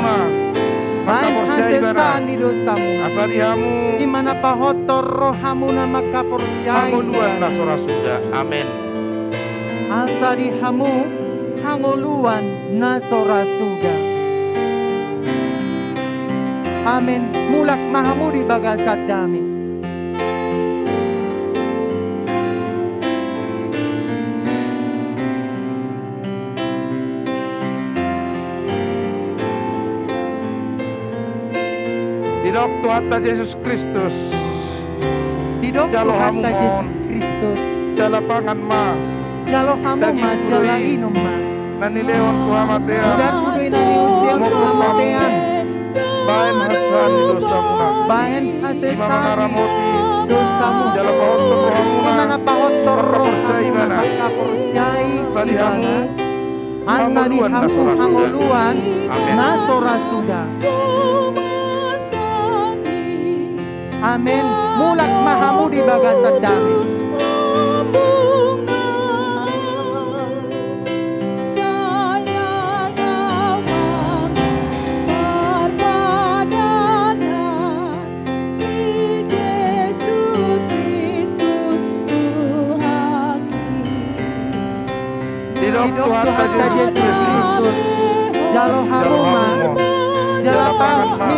baen hasesaan ni dosamuna. Asa di hamu, i ma na pahothon rohamuna mangkaporseai ibana, hangoluan na so ra suda. Amen. Asa di hamu hangoluan na so ra suda. Amen. Mulak ma hamu di bagasan dame. Didok Tuhanta Jesus Kristus, didok Tuhanta Jesus Kristus, jalo hamu ma on. Jala pangan ma. Jalo hamu ma, jala inum ma. Dagingku do i na nilehon tu hamatean. Mudarhu do i na niusehon tu hamatean. Baen hasesaan ni dosamuna. Baen hasesaan ni dosamuna. Jala pahothon rohamuna. I ma na pahothon rohamuna mangkaporseai ibana. Asa di hamu hangoluan na so ra suda. Amen. Na so ra suda. Amen. Mulak ma hamu di bagasan dame. Tuhanta Jesus Kristus, jalo hamu ma, jala pangan ma,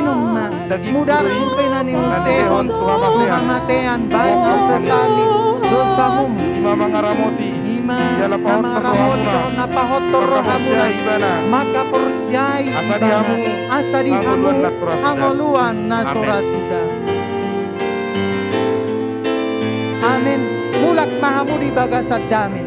mudar do i na niusehon tu hamatean, bahen hasesaan ni dosamu. Ima mangaramoti, ima mangaramoti dohot na pahothon rohamuna, mangkaporseai ibana, asa di hamu, asa di hamu, hangoluan na so ra suda. Amen. Mulak ma hamu di bagasan dame.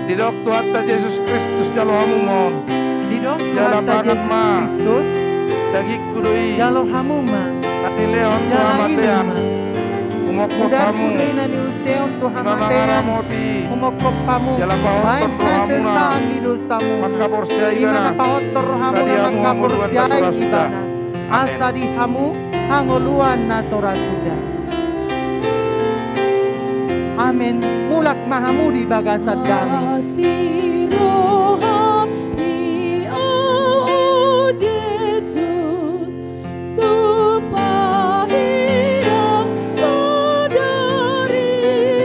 Didok Tuhanta Jesus Kristus, jalo hamu ma on. Didok Tuhanta Jesus Kristus, jala pangan ma. Dagingku do i, jalo hamu ma. Na nilehon tu hamatean, umongkop hamu. Mudar do i na niusehon tu hamatean, umongkop hamu. Ima mangaramoti, jala pahothon rohamuna, bahen hasesaan ni dosamu. Mangkaporseai ibana, ima na pahothon rohamuna, mangkaporseai ibana, asa di hamu hangoluan na so ra suda. Amen. Mulak ma hamu di bagasan dame. Asi roham di, o Jesus, tu pahiang sadari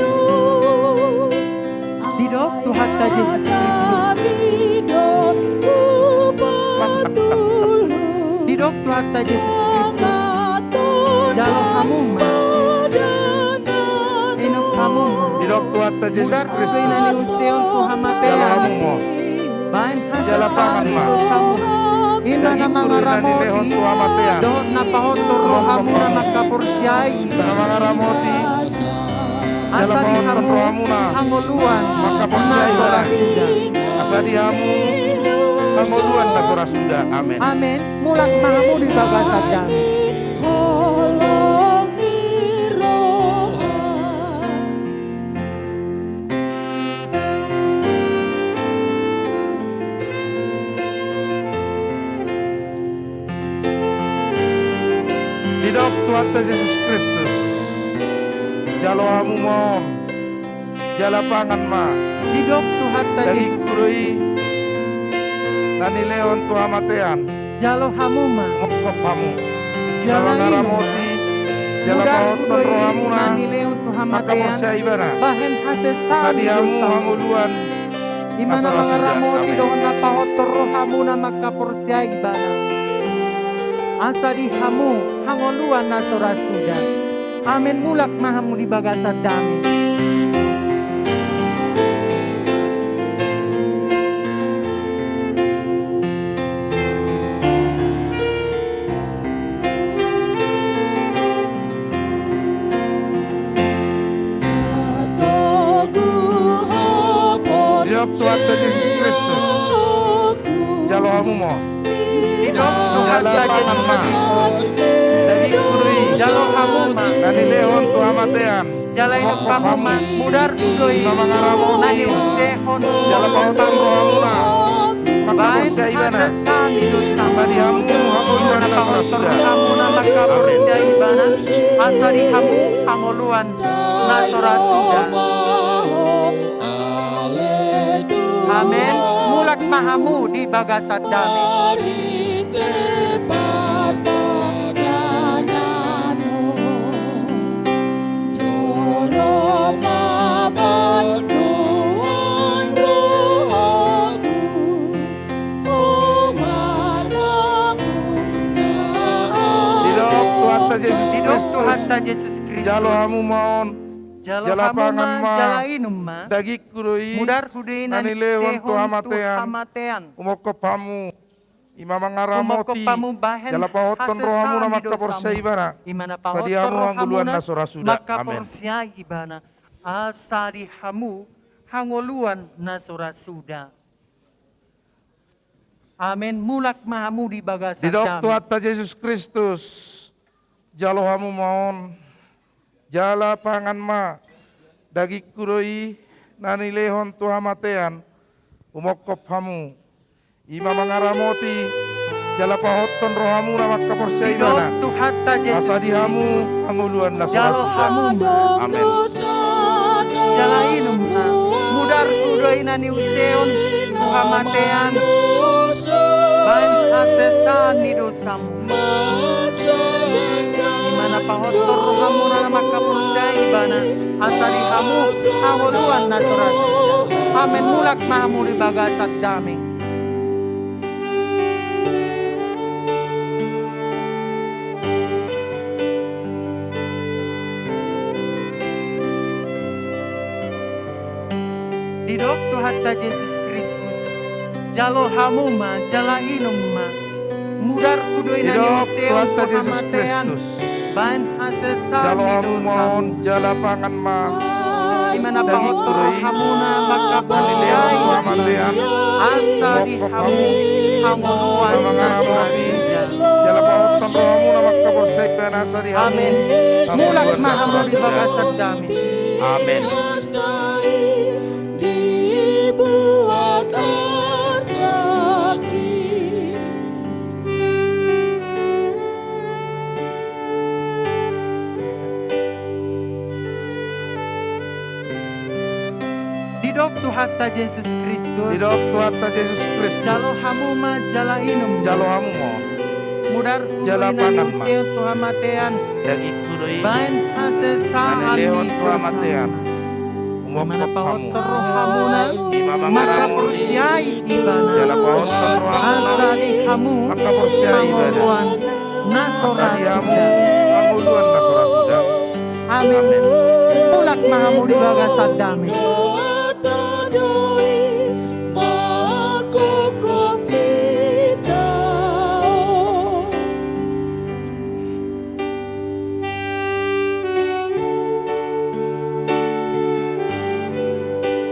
on. Didok Tuhanta Jesus Kristus. Didok Tuhanta Jesus Kristus. Jalo hamu ma. Inum hamu ma. Didok Tuhanta Jesus Kristus. Mudar do i na niusehon tu hamatean, jalo hamu ma. Bahen hasesaan ni dosamu. Ima na mangaramoti dohot na pahothon rohamuna, mangkaporseai ibana. Ima mangaramoti, jala pahothon rohamuna, hangoluan, mangkaporseai ibana, asa di hamu hangoluan na so ra suda. Amen. Amen. Mulak ma hamu di bagasan dame. Didok Tuhanta Jesus Kristus, jalo hamu ma on, jala pangan ma. Didok Tuhanta Jesus. Dagingku do i, na nilehon tu hamatean. Jalo hamu ma. Umongkop hamu. Jalo i ma. Ima mangaramoti, jala pahothon rohamuna, mangkaporseai ibana. Mudar do i na niusehon tu hamatean, bahen hasesaan ni dosamu. Asa di hamu hangoluan. Ima na mangaramoti dohot na pahothon rohamuna, mangkaporseai ibana, asa di hamu hangoluan na so ra suda. Amen. Mulak ma hamu di bagasan dame. Didok Tuhanta Jesus Kristus, jalo hamu ma. Didok Tuhanta Jesus Kristus, dagingku do i, jalo hamu ma. Na nilehon tu hamatean, jala inum hamu ma. Mudar do i na niusehon, jala pahothon rohamuna, mangkaporseai ibana, asa di hamu hangoluan na so ra suda. Ima na pahothon rohamuna, mangkaporseai ibana, asa di hamu hangoluan na so ra suda. Amen. Mulak ma hamu di bagasan dame. Didok Tuhanta Jesus Kristus. Didok Tuhanta Jesus Kristus. Jalo hamu ma on. Jalo hamu ma, jala pangan ma. Jala inum ma. Dagingku do i. Mudar do i na nilehon tu hamatean. Umongkop hamu. Ima mangaramoti. Umongkop hamu, bahen hasesaan ni dosamu. Jala pahothon rohamuna, mangkaporseai ibana. Ima na pahothon rohamuna, asa di hamu hangoluan na so ra suda. Amen. Mangkaporseai ibana, asa di hamu hangoluan na so ra suda. Amen. Mulak ma hamu di bagasan dame. Didok Tuhanta Jesus Kristus, jalo hamu ma on, jala pangan ma. Dagingku do i na nilehon tu hamatean, umongkop hamu. Ima mangaramoti, jala pahothon rohamuna, mangkaporseai ibana. Didok Tuhanta Jesus Kristus, asa di hamu hangoluan na so ra suda. Jalo hamu ma. Amen. Jala inum ma. Mudar do i na niusehon tu hamatean, baen hasesaan ni dosamu. Ima na pahothon rohamuna na manghaporseai ibana, asa di hamu hangoluan na so ra suda. Amen. Mulak ma hamu di bagasan dame. Didok Tuhanta Jesus Kristus, jalo hamu ma, jala inum ma. Mudarhu do i na niuseon tu hamatean, baen hasesaan ni dosamu. Jalo hamu ma on, jala pangan ma. Ima na pahothon rohamuna manghaporseai ibana, asa di hamu hangoluan na so ra suda. Jala pahothon rohamuna manghaporseai ibana, asa di hamu. Amen. Mulak ma hamu di bagasan dame. Amen. Didok Tuhanta Jesus Kristus. Didok Tuhanta Jesus Kristus. Jalo hamu ma jala inum. Jalo hamu ma on. Mudarhu do i na niuseon tu hamatean. Dagingku do i. Baen hasesaan ni dosamu. Umongkop hamu. Ima na pahothon rohamuna manghaporseai ibana. Jala pahothon rohamuna. Asa di hamu. Manghaporseai ibana. Hangoluan na so ra suda. Amen. Mulak ma hamu di bagasan dame.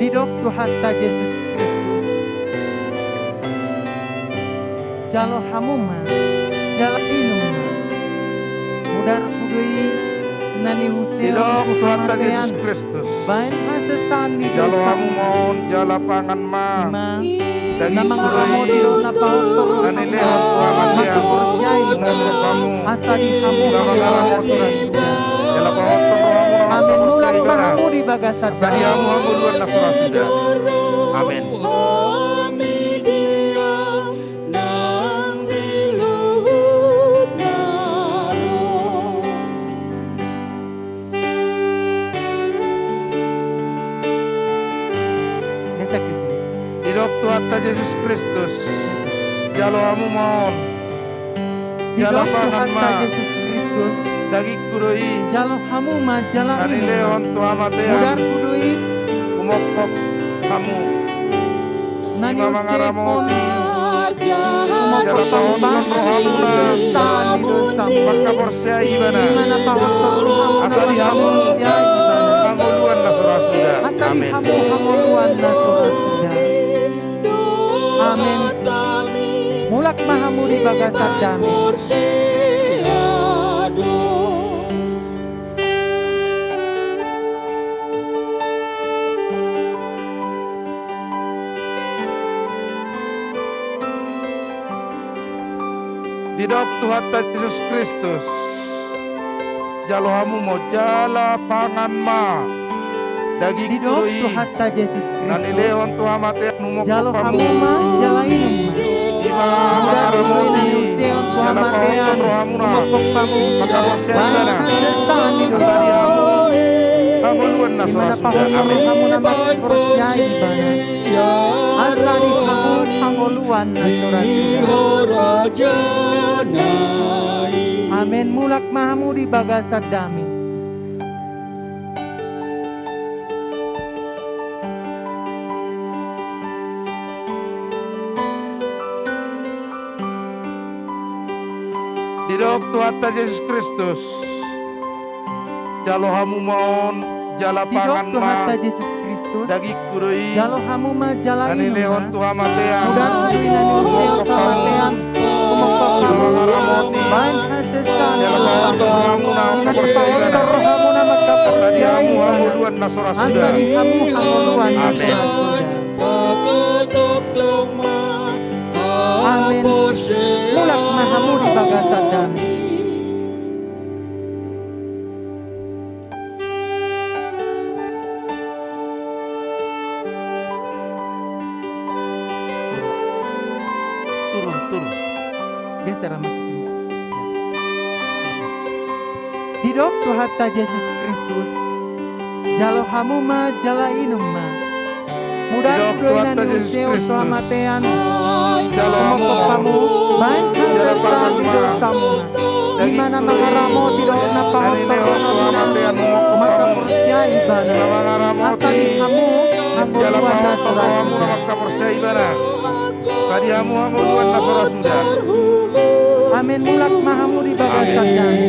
Didok Tuhanta Jesus Kristus. Jalo hamu ma, jala inum ma. Mudarhu do i na niuseon tu hamatean, baen hasesaan ni dosamu. Jalo hamu ma on, jala pangan ma. Ima na mangaramoti do na pahothon rohamuna manghaporseai ibana, asa di hamu hangoluan na so ra suda. Amen. Mulak ma hamu di bagasan dame. Amen. Didok Tuhanta Jesus Kristus, jalo hamu ma on. Jala pangan ma. Didok Tuhanta Jesus Kristus, dagingku do i. Jalo hamu ma jala inum ma. Na nilehon tu hamatean. Mudarhu do i. Umongkop hamu. Ima na mangaramoti. Jala pahothon rohamuna manghaporseai ibana. Ima na pahothon rohamuna manghaporseai ibana. Asa di hamu hangoluan na so ra suda. Asa di hamu hangoluan na so ra suda. Amen. Mulak ma hamu di bagasan dame. Didok Tuhanta Jesus Kristus, jalo hamu ma on jala pangan ma. Dagingku do i. Didok Tuhanta Jesus Kristus, na nilehon tu hamatean, umongkop hamu. Jalo hamu ma jala inum ma. Ima na mangaramoti. Mudarhu do i na niuseon tu hamatean, umongkop hamu. Manghaporseai ibana. Baen hasesaan ni dosamu. Hangoluan na so ra suda. Amen. Ima na pahothon rohamuna manghaporseai ibana, asa di hamu hangoluan na so ra suda. Amen. Mulak ma hamu di bagasan dame. Didok Tuhanta Jesus Kristus, jalo hamu ma on, jala pangan ma. Didok Tuhanta Jesus Kristus, dagingku do i. Jalo hamu ma jala inum ma. Na nilehon tu hamatean. Mudarhu do i na niuseon tu hamatean. Umongkop hamu. Ima na mangaramoti. Baen hasesaan ni dosamu. Jala pahothon rohamuna manghaporseai ibana. Asa di hamu hangoluan na so ra suda. Asa di hamu hangoluan na so ra suda. Amen. Amen. Mulak ma hamu di bagasan dame. Didok Tuhanta Jesus Kristus, jalo hamu ma jala inum ma. Mudar do i na niusehon tu hamatean, jalo hamu ma, baen hasesaan ni dosamuna. I ma na mangaramoti dohot na pahothon rohamuna, mangkaporseai ibana. Asa di hamu hangoluan na so ra suda. Asa di hamu hangoluan na so ra suda. Amen. Mulak ma hamu di bagasan dame.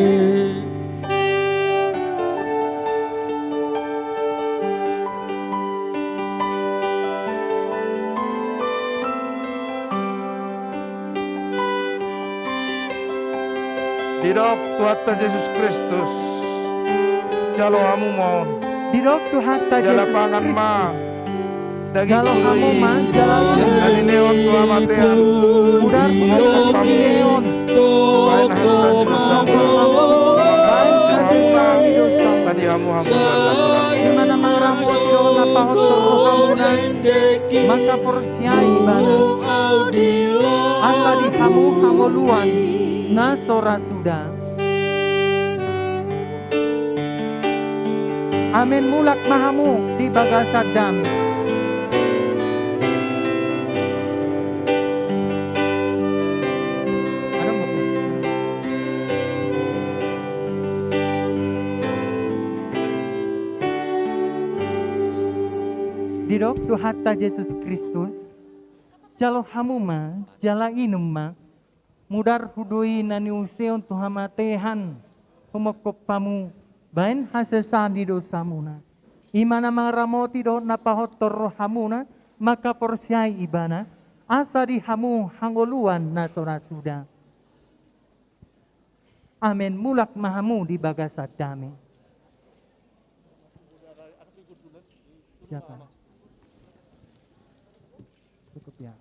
Didok Tuhanta Jesus Kristus, jalo hamu ma on. Didok Tuhanta Jesus Kristus, jala pangan ma. Jalo hamu ma, jala inum ma. Mudar do i na niusehon tu hamatean, baen hasesaan ni dosamuna. I ma na mangaramoti dohot na pahothon rohamuna, mangkaporseai ibana. Asa di hamu hangoluan na so ra suda. Amen. Mulak ma hamu di bagasan dame. Didok Tuhanta Jesus Kristus, jalo hamu ma, jala inum ma. Mudar do i na niusehon tu hamatean, humongkop hamu, baen hasesaan ni dosamuna. I ma na mangaramoti dohot na pahothon rohamuna, mangkaporseai ibana. Asa di hamu hangoluan na so ra suda. Amen. Mulak ma hamu di bagasan dame. Siapa? Cukup ya.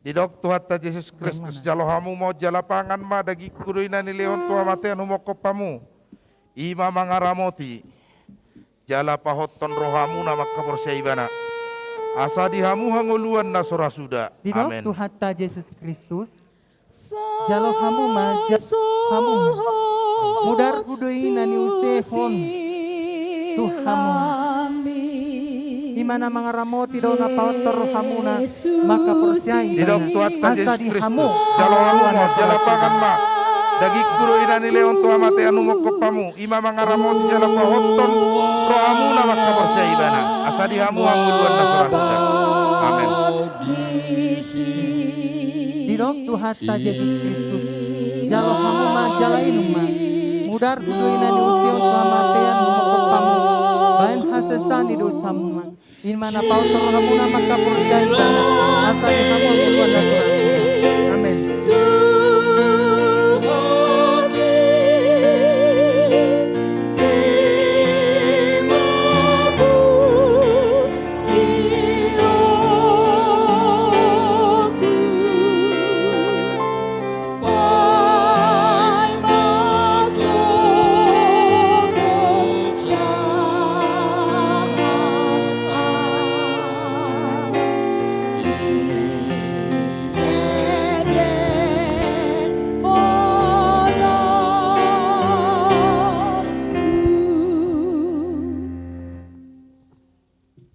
Didok Tuhanta Jesus Kristus, jalo hamu ma on jala pangan ma, dagingku do i na nilehon tu hamatean, humongkop hamu. I ma mangaramoti, jala pahothon rohamuna, mangkaporseai ibana. Asa di hamu hangoluan na so ra suda. Amen. Didok Tuhanta Jesus Kristus, jalo hamu ma, jalo hamu ma. Mudar do i na niusehon tu hamu. I ma na mangaramoti dohot na pahothon rohamuna, mangkaporseai ibana. Didok Tuhanta Jesus Kristus, jalo hamu ma on jala pangan ma. Dagingku do i na nilehon tu hamatean, humongkop hamu. I ma mangaramoti jala pahothon rohamuna, mangkaporseai ibana. Asa di hamu hangoluan na so ra suda. Amen. Didok Tuhanta Jesus Kristus, jalo hamu ma jala inum ma. Mudar do i na niusehon tu hamatean, humongkop hamu, baen hasesaan ni dosamuna. I ma na pahothon rohamuna, mangkaporseai ibana. Asa di hamu hangoluan na so ra suda. Amen.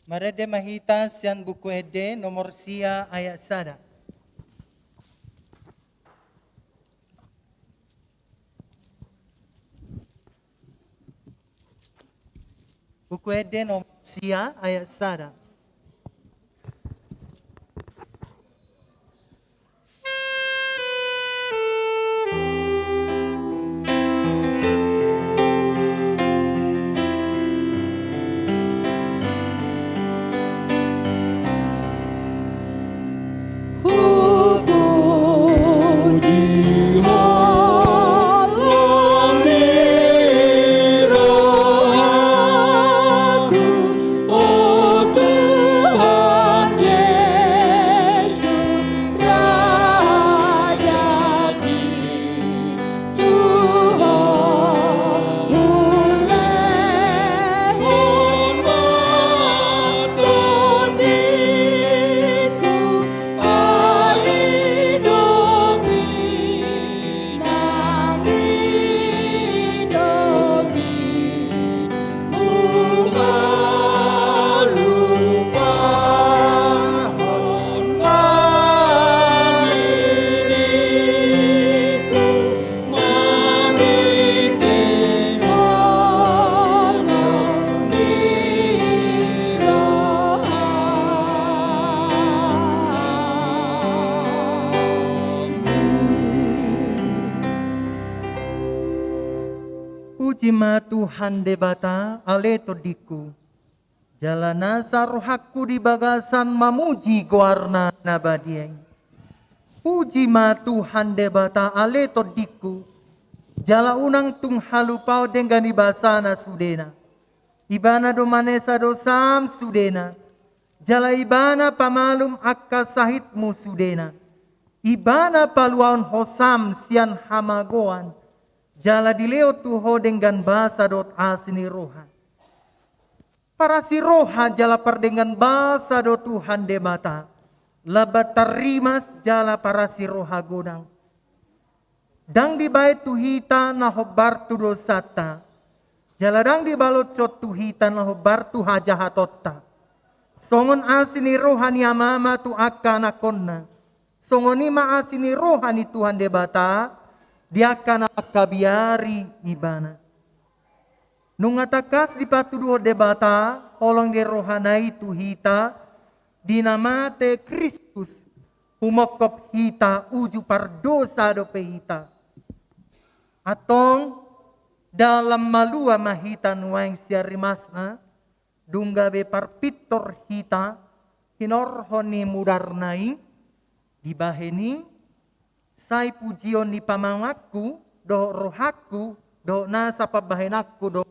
Marende ma hita sian Buku Ende nomor sia ayat sada. Buku Ende nomor sia ayat sada. Puji ma Tuhan Debata, ale tondingku. Jala nasa rohangku di bagasan mamuji goarna na badia i. Puji ma Tuhan Debata, ale tondingku. Jala unang tung halupaon denggan ni basana sudena. Ibana do manesa dosam sudena. Jala ibana pamalum angka sahitmu sudena. Ibana paluaon hosam sian hamagoan. Jala dilehon tu ho denggan basa dohot asi ni roha. Parasi roha jala pardenggan basa do Tuhan Debata, Lambanta rimas jala parasi roha godang. Ndang dibaen tu hita na hombar tu dosanta, jala ndang dibaloshon tu hita na hombar tu hajahatonta. Songon asi ni roha ni amama tu angka anakkonna, songon i ma asi ni roha ni Tuhan Debata di angka na mangkabiari Ibana. Nunga tangkas dipatuduhon Debata holong ni rohana i tu hita, di na mate Kristus, humongkop hita uju pardosa dope hita. Antong, ndang lam malua ma hita nuaeng sian rimasna, dung gabe parpintor hita hinorhon ni mudarna i, dibahen i, sai pujion ni pamanganku, dohot rohangku, dohot nasa pambahenanku do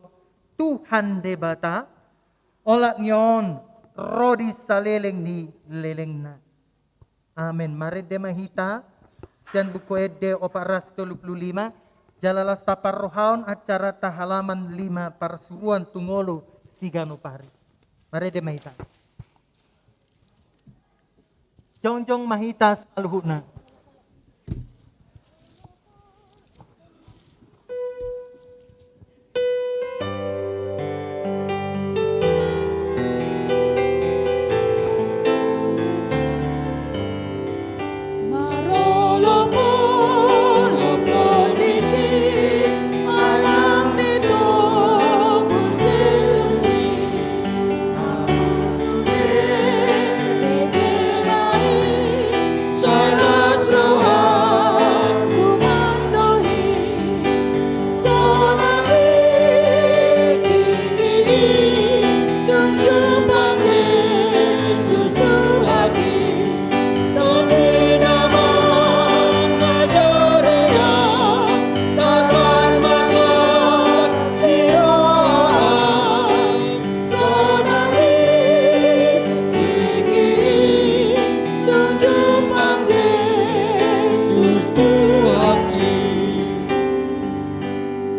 Tuhan Debata, olat ni on ro di saleleng ni lelengna. Amen. Marende ma hita sian Buku Ende opat ratus tolu pulu lima, jala laos taparrohahon acaranta halaman lima, parsuruan tu ngolu siganup ari. Marende ma hita. Jongjong ma hita saluhutna.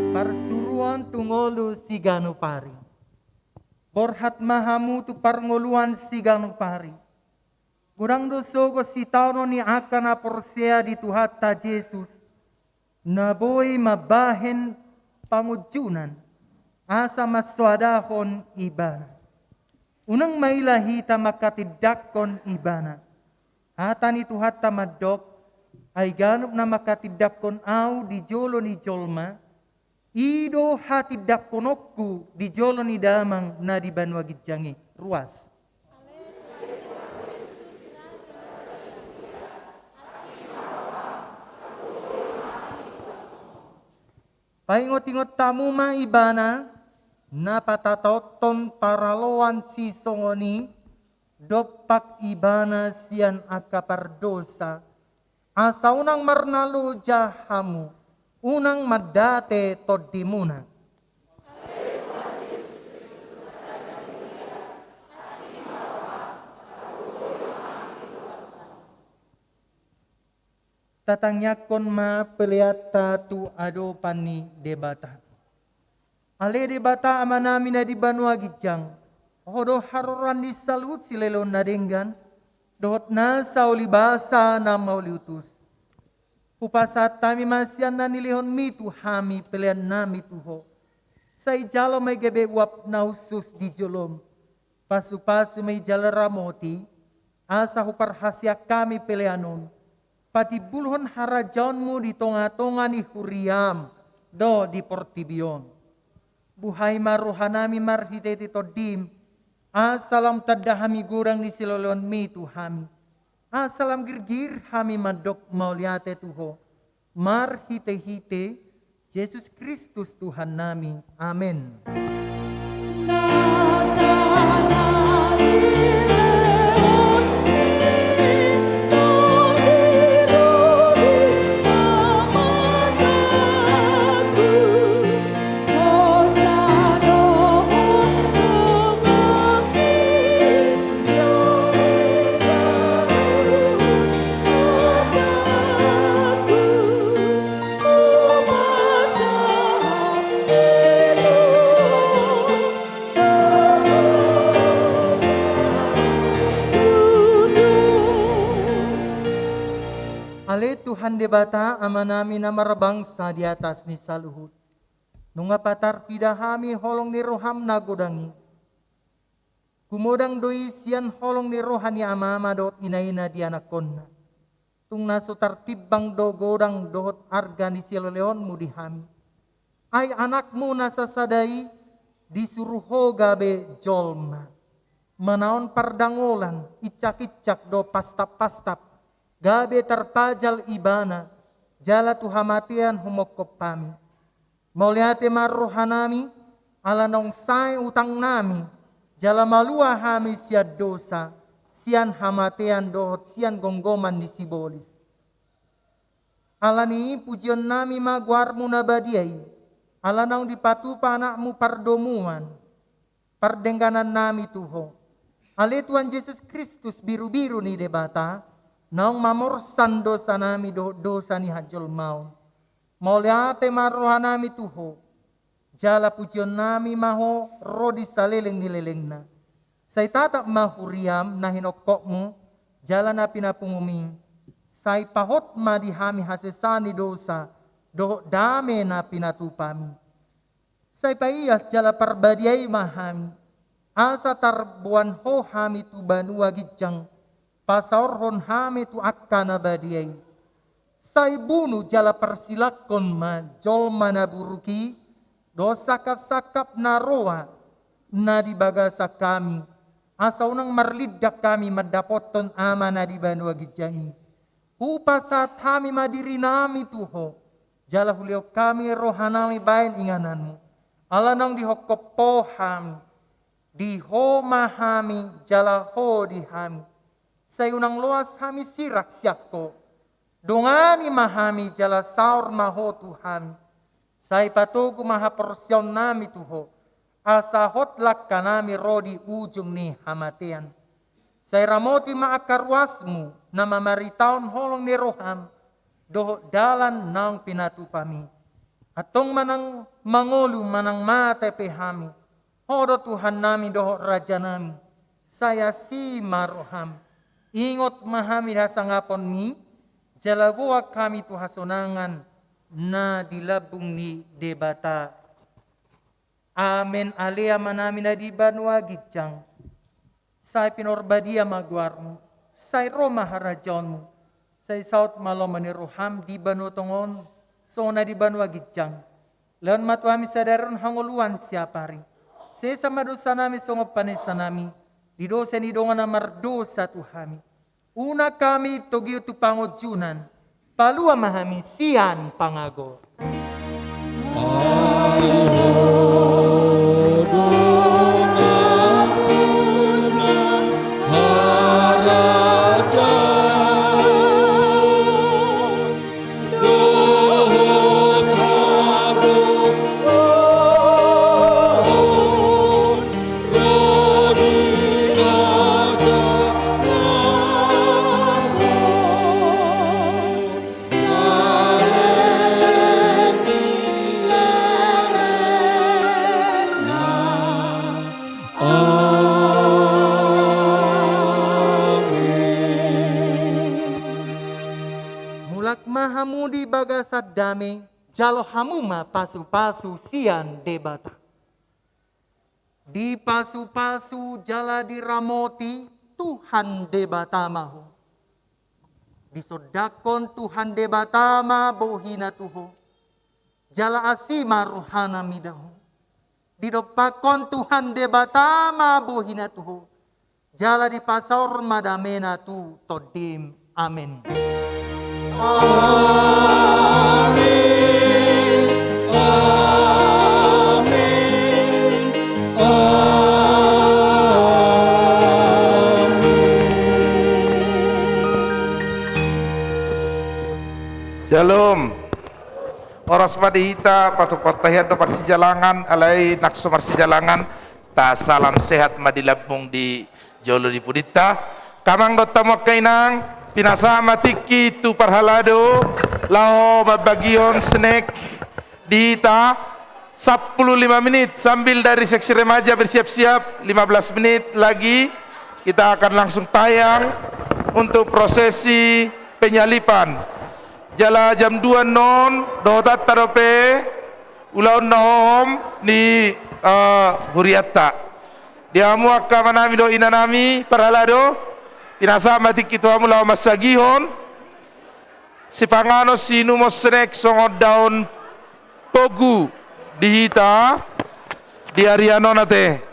Parsuruan tu ngolu siganup ari. Borhat ma hamu tu parngoluan siganup ari. Godang do sogot sitaonon ni angka na porsea di Tuhanta Jesus, na boi mambahen pangunjunan asa mansoadahon Ibana. Unang maila hita mangkatindangkon Ibana. Hata ni Tuhanta mandok, ai ganup na mangkatindangkon Ahu di jolo ni jolma, i do hatindangkononku di jolo ni Damang na di banua ginjang i. Ruas. Paingotingot hamu ma Ibana, na patataothon paraloan sisongon i, dompak Ibana sian angka pardosa, asa unang marnaloja hamu, unang mandate tondimuna. Tatangiangkon ma peleanta tu adopan ni Debata. Ale Debata Amanami na di banua ginjang, Ho do haroroan ni saluhut silehon na denggan, dohot nasa uli basa na mauliutus. Hupasahat hami ma sian na nilehonmi tu hami peleannami tu Ho. Sai jalo ma i gabe uap na hushus di jolom. Pasupasu ma i jala ramoti, asa huparhaseang hami pelean on, patimbulhon harajaonmu di tongatonga ni huriam dohot di portibi on. Buhai ma rohanami marhitehite Tondim, asa lam tanda hami godang ni silehonmi tu hami, asa lam girgir hami mandok mauliate tu Ho, marhitehite Jesus Kristus Tuhannami. Amen. Ale Tuhan Debata, Amanami na marbangsa di atas ni saluhut. Nunga patarpida hami holong ni roham na godang i. Gumodang do i sian holong ni roha ni amama dohot inaina di anakkonna. Tung na so tartimbang do godang dohot arga ni silehonmu di hami. Ai anakmu na sasada i disuru ho gabe jolma. Manaon pardangolan, incak-incak dohot pastap-pastap, gabe tarpajal ibana, jala tu hamatean humongkop hami. Mauliate ma rohanami, ala naung sae utangnami, jala malua hami sian dosa, sian hamatean dohot sian gomgoman ni sibolis. Ala ni i pujionnami ma goarmu na badia i, ala naung dipatupa anakmu pardomuan, pardengganannami tu ho. Ale Tuhan Jesus Kristus, birubiru ni Debata, naung mamorsan dosanami dohot dosa ni hajolmaon. Mauliate ma rohanami tu ho, jala pujionnami ma ho ro di saleleng ni lelengna. Sai tatap ma huriam na hinongkopmu, jala na pinapungum i. Sai pahot ma di hami hasesaan ni dosa, dohot dame na pinatupami. Sai paias jala parbadiai ma hami, asa tarboan ho hami tu banua ginjang, pasaorhon hami tu angka na badia i. Sai bunu jala parsilakkon ma jolma na buruk i, dohot sangkap-sangkap na roa na di bagasan hami, asa unang marlindang hami mandapothon Ama na di banua ginjang i. Hupasahat hami ma dirinami tu ho, jala hulehon hami rohanami bahen ingananmu. Ala naung dihongkop ho hami, di ho ma hami, jala ho di hami. Sai unang loas hami sirang sian ho. Dongani ma hami jala saor ma ho tu hami. Sai patogu ma haporseaonnami tu ho, asa hot langkanami ro di ujung ni hamatean. Sai ramoti ma angka ruasmu na mamaritahon holong ni roham, dohot dalan naung pinatupami. Antong manang mangolu manang mate pe hami, ho do Tuhannami dohot Rajanami, sai asi ma roham. Ingot ma hami di hasangaponmi, jala goar hami tu hasonangan na di lambung ni Debata. Amen. Ale Amanami na di banua ginjang, sai pinarbadia ma goarmu, sai ro ma harajaonmu, sai saut ma lomo ni roham di banua tonga on, songon na di banua ginjang. Lehon ma tu hami sadari on hangoluan siapari. Sesa ma dosanami songon panesanami di dosa ni dongan na mardosa tu hami. Unang hami togihon tu pangunjunan, palua ma hami sian pangago. Mulak ma hamu di bagasan dame, jalo hamu ma pasupasu sian Debata. Dipasupasu jala diramoti Tuhan Debata ma ho. Disondangkon Tuhan Debata ma bohina tu ho, jala asi ma rohana mida ho. Didompakkon Tuhan Debata ma bohina tu ho, jala dipasaor ma damena tu tondim. Amen. Amen. ma di hita, patupot tahian do marsijalangan, alai nang so marsijalangan, tasalam sehat ma di lambung di jolo di pudinta. Angka amang dohot hamu angka inang, pinasahat ma tingki tu parhalado laho mambagihon snack di hita, sampulu lima menit sambil dari seksi remaja bersiap-siap, lima belas menit lagi kita akan langsung tayang untuk prosesi penyaliban. Jala jam dua annon dohotanta dope ulaon na hohom ni, eh, hurianta. Di hamu angka amanami dohot inanami parhalado, pinasahat ma tingki tu hamu laho mansagihon sipanganon siinumon snack songon daon pogu di hita di arian on ate.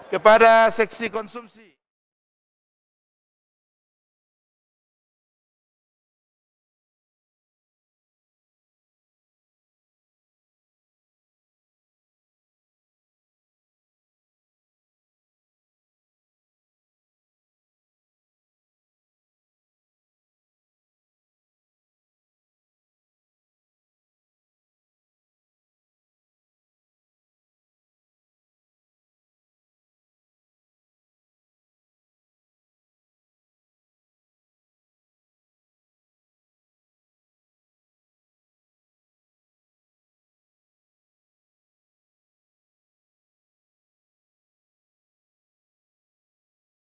Kepada seksi konsumsi.